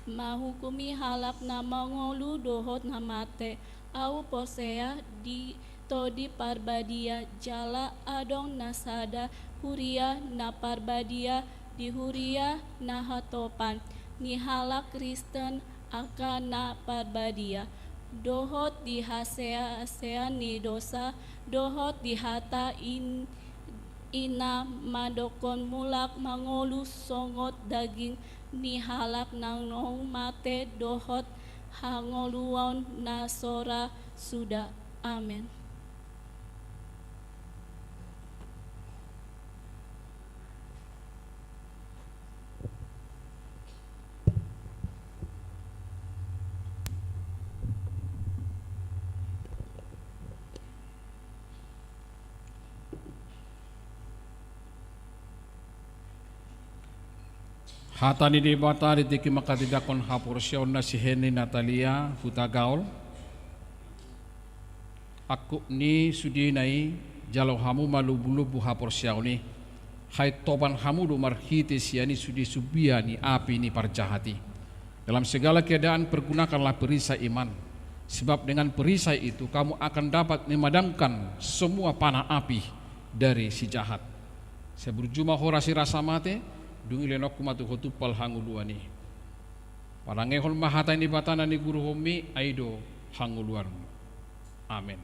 manguhumi halak na mangolu dohot na mate. Ahu porsea di Tondi Parbadia, jala adong na sada huria na parbadia di huria na hatopan ni halak Kristen angka na parbadia, dohot di hasea-, hasea ni dosa, dohot di hata in-, i na mandokkon mulak mangolu songon daging ni halak na naung mate dohot hangoluan na so ra suda. Amen. Hata ni Debata di tingki manghatindanghon haporseaon na sihen ni Natalia Hutagaol. Angkup ni sudena i, jalo hamu ma lombu-lombu haporseaon i, haintopan hamu do marhite sian i sude sumbia ni api ni parjahat i. Dalam segala keadaan pergunakanlah perisai iman, sebab dengan perisai itu kamu akan dapat memadamkan semua panah api dari si jahat. Sai burju ma ho ro di rasa mate, dung i lehononku ma tu ho tumpal hangoluan i. Parangehon ma hata ni Debata na niguruhonmi, ai do hangoluanmu. Amen.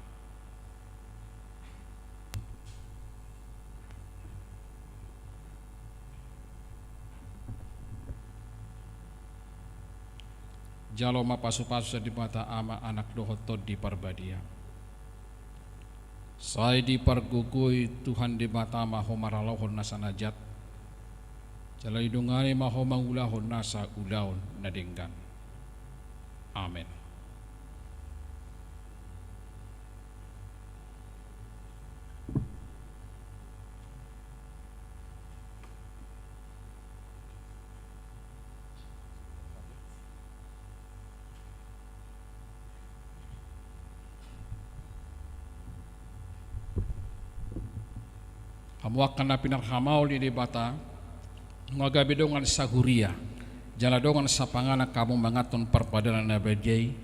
Jalo ma pasu-pasu sian Debata Ama, Anak dohot Tondi Parbadia. Sai dipargogoi Tuhan Debata ma ho maralohon nasa na jat, jala didongani ma ho mangulahon nasa ulaon na denggan. Amen. Hamu angka na pinarhamaol ni Debata, nunga gabe dongan sahuria jala dongan sapanganan hamu manganhon parpadanan na badia i.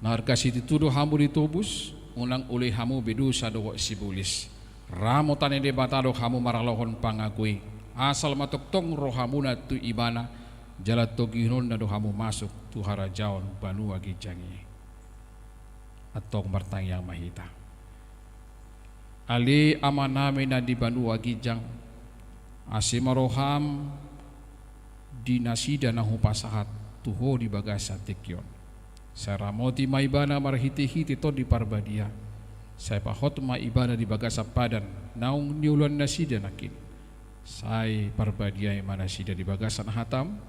Na arga situtu do hamu ditobus, unang uli hamu be dosa dohot sibolis. Ramota ni Debata do hamu maralohon pangago i. Asal ma tongtong rohamuna tu Ibana, jala togihononna do hamu masuk tu harajaon banua ginjang i. Antong martangiang ma hita. Ale Amanami na di banua ginjang, asi ma roham di nasida na hupasahat tu Ho di bagasan tingki on. Sai ramoti ma ibana marhitehite Tondi Parbadia. Sai pahot ma ibana di bagasan padan naung nioloan nasida nangkin. Sai parbadiai ma nasida di bagasan hatam,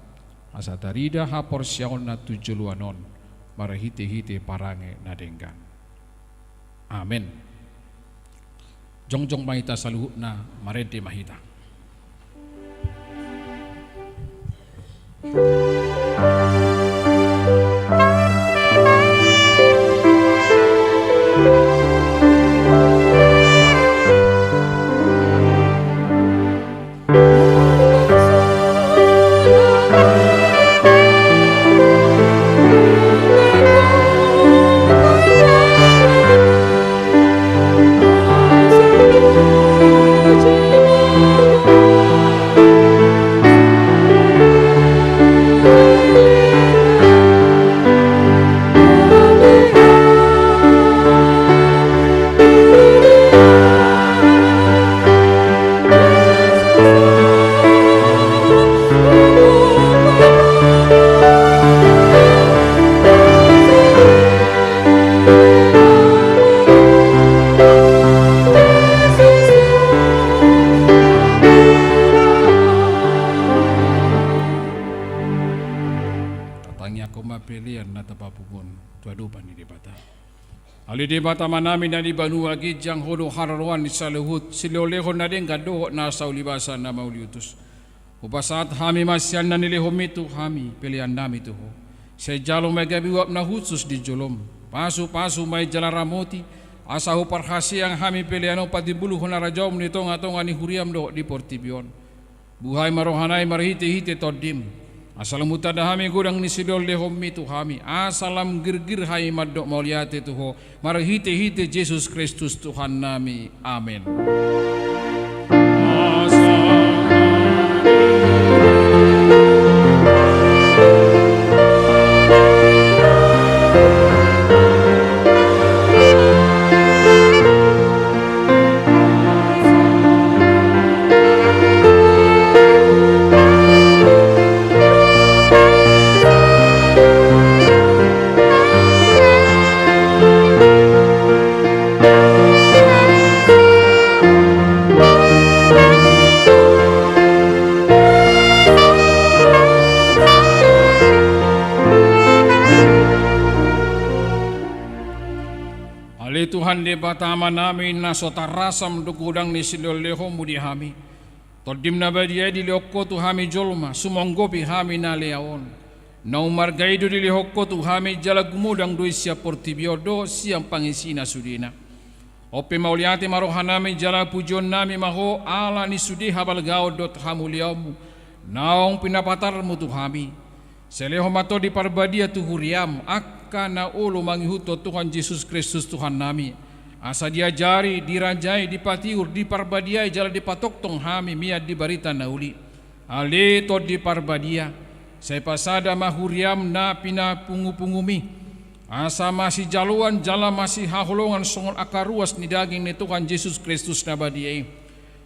asa tarida haporseaonna tu joloan on marhitehite parange na denggan. Amen. Jongjong ma hita saluhutna, marende ma hita. Tatangiangkon ma pelean na tapapungu on tu adopan ni Debata. Ale Debata Amanami na di banua ginjang, Ho do haroroan ni saluhut silehonlehon na denggan dohot nasa ulibasa na mauliutus. Hupasahat hami ma sian na nilehonMi tu hami peleannami tu Ho. Sai jalo ma gabe uap na hushus di joloM. Pasupasu ma i jala ramoti, asa huparhaseang hami pelean on patimbulhon harajaonMu di tongatonga ni huriaM dohot di portibi on. Buhai ma rohanami marhitehite TondiM, asa lam hutanda hami godang ni silehonlehonMi tu hami, asa lam girgir hami mandok mauliate tu Ho, marhitehite Jesus Kristus Tuhannami. Amen. Ale Tuhan Debata Amanami, na so tarasam do godang ni silehonlehonMu di hami. TondiM na badia i dilehon Ho tu hami jolma, sumonggopi hami na lea on. Na ummarga i do dilehon Ho tu hami jala gumodang do i sian portibi on dohot sian pangisina sudena. On pe mauliate ma rohanami jala pujionnami ma Ho ala ni sude habalgaon dohot hamuliaonMu naung pinapatarMu tu hami. Sai lehon ma Tondi Parbadia tu huriaM angka na olo mangihuthon Tuhan Jesus Kristus Tuhannami, asa diajari, dirajai, dipatiur, diparbadiai jala dipatongtong hami mian di barita na uli. Ale Tondi Parbadia, sai pasada ma huriaM na pinapungupungumi, asa masijaloan jala masihaholongan songon angka ruas ni daging ni Tuhan Jesus Kristus na badia i.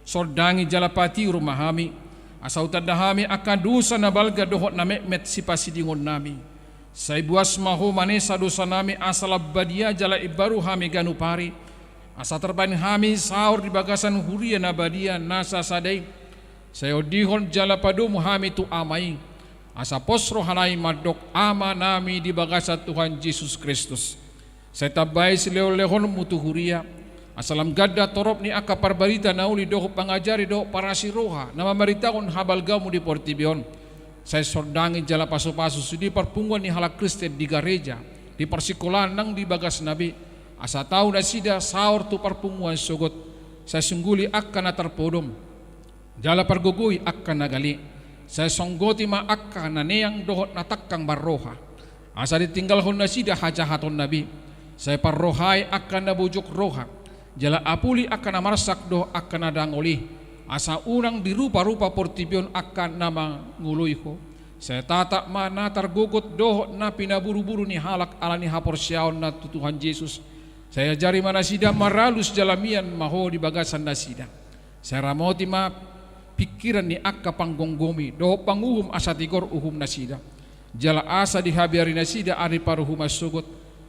Sondangi jala patiur ma hami, asa hutanda hami angka dosa na balga dohot na metmet sipasidingonnami. Sai buas ma Ho manesa dosanami, asa lam badia jala imbaru hami ganup ari, asa tarbahen hami saor di bagasan huria na badia na sasada i. Sai ondihon jala padomu hami tu Ama i, asa pos rohanami mandok Amanami di bagasan Tuhan Jesus Kristus. Sai tambai silehonlehonMu tu huria, asa lam ganda torop ni angka parbarita na uli dohot pangajari dohot parasi roha na mamaritahon habalgaonMu di portibi on. Sai sondangi jala pasupasu sude parpunguan ni halak Kristen di gareja, di parsikolaan nang di bagasna be, asa tau nasida saor tu parpunguan sogot. Sai sungguli angka na tarpodom jala pargogoi angka na gale. Sai songgoti ma angka na neang dohot na tangkang marroha, asa ditinggalhon nasida hajahatonna be. Sai parrohai angka na bojok roha, jala apuli angka na marsak dohot angka na dangol i, asa unang diruparupa portibi on angka na mangoloi Ho. Sai tatap ma na targogot dohot na pinaburuburu ni halak ala ni haporseaonna tu Tuhan Jesus. Sai ajari ma nasida maralus jala mian ma Ho di bagasan nasida. Sai ramoti ma pingkiran ni angka panggomgomi dohot panguhum asa tigor uhum nasida, jala asa dihabiari nasida ari paruhuman sogot.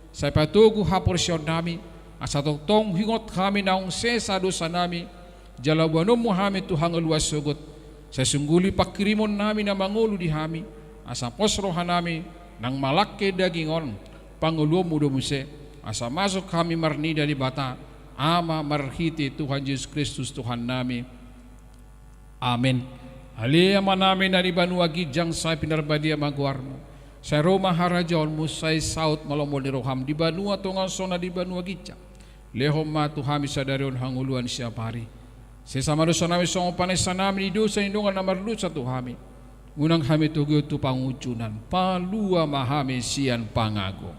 Sai patogu haporseaonnami, asa tongtong huingot hami naung sesa dosanami, jala boanonmu hami tu hangoluan sogot. Sai sungguli panghirimonnami na mangolu di hami, asa pos rohanami nang malangke daging on, pangoluonmu do muse, asa masuk hami marnida Debata Ama marhite Tuhan Jesus Kristus Tuhannami. Amen. Ale Amanami na di banua ginjang, sai pinarbadia ma goarmu. Sai ro ma harajaonmu, sai saut ma lomo ni roham di banua tonga on songon na di banua ginjang. Lehon ma tu hami sadari on hangoluan siapari. Sesa ma dosanami songon panesanami di dosa ni dongan na mardosa tu hami. Unang hami togihon tu pangunjunan, palua ma hami sian pangago.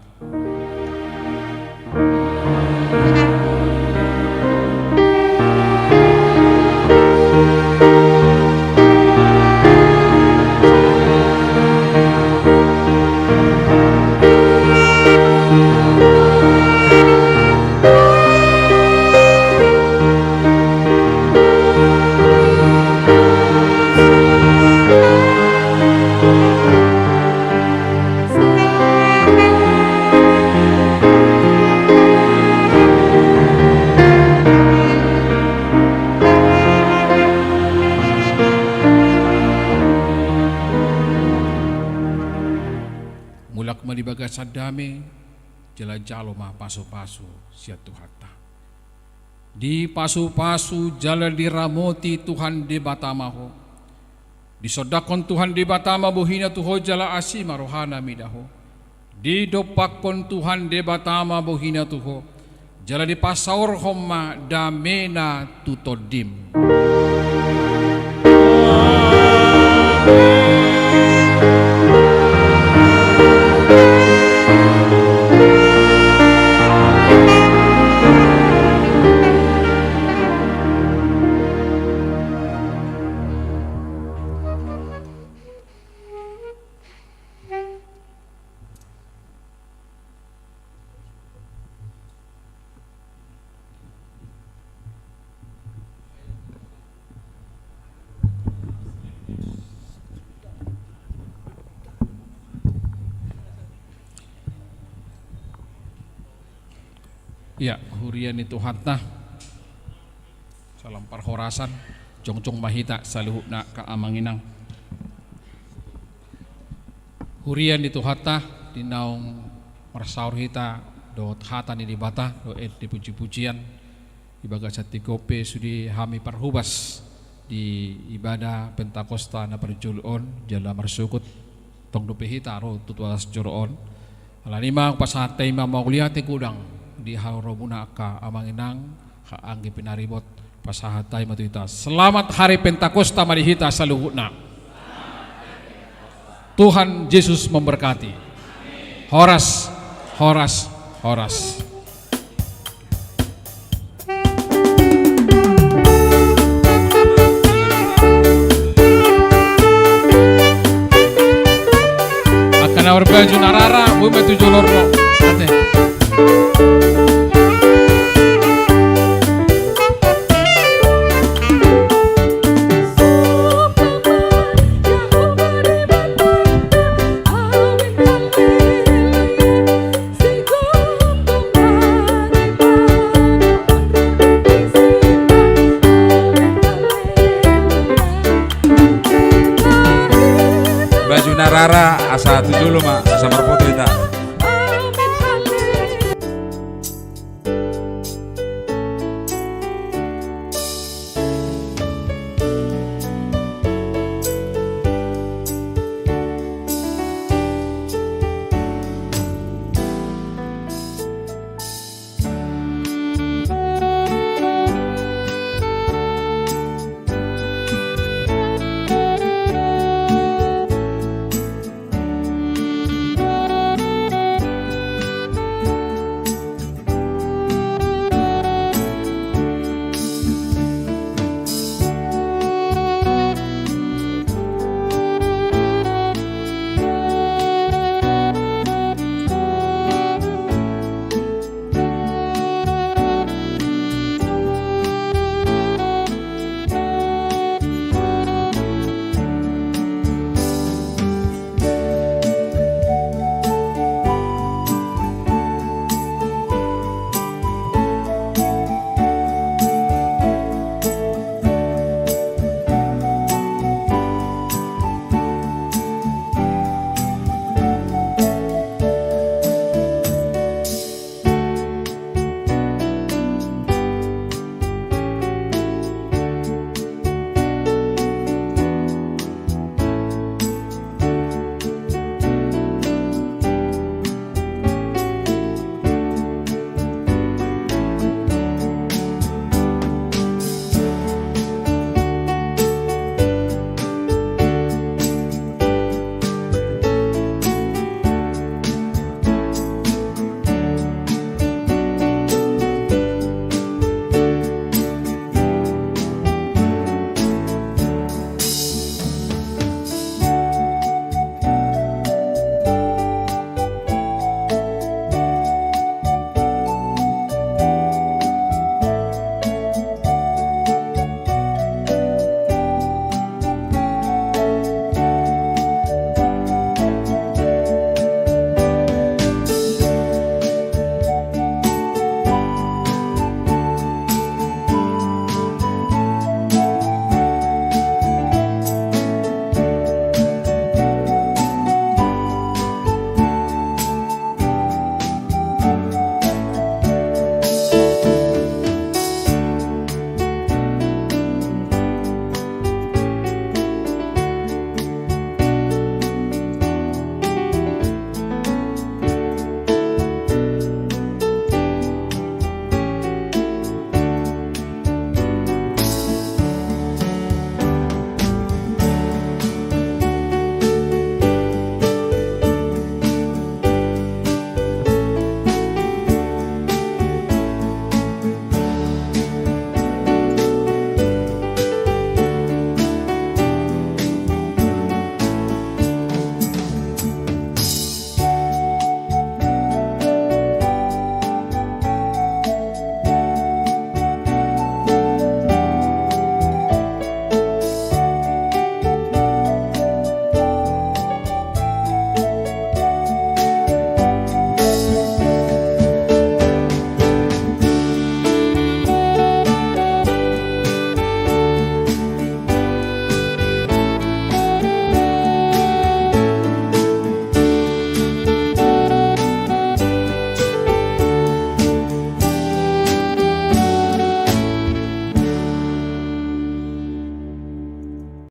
Mulak ma di bagasan dame, jala jalo ma pasupasu sian Tuhanta. Dipasupasu jala diramoti Tuhan Debata ma ho. Disondangkon Tuhan Debata ma bohina tu ho jala asi ma rohana mida ho. Didompakkon Tuhan Debata ma bohina tu ho, jala dipasaorhon ma damena tu tondim. Ia, huria ni Tuhanta. Salam parhorasan, jongjong ma hita saluhutna angka amang inang. Huria ni Tuhanta, di naung marsaor hita dohot hata ni Debata, dohot ende pujipujian, di bagasan tingki on pe sude hami parhobas di ibadah Pentakosta na parjolo on, jala marsogot tong dope hita ro tu bagas joro on. Alani i ma hupasahat hami ma mauliate godang di haroromuna angka amang inang, haha anggi pinaribot, pasahat hami ma tu hita. Selamat Hari Pentakosta ma di hita saluhutna. Tuhan Yesus memberkati. Horas, horas, horas. Angka na marbaju na rara, boi ma tu jolo ro. Ate. Baju na rara, asa tu jolo ma, asa marfoto hita.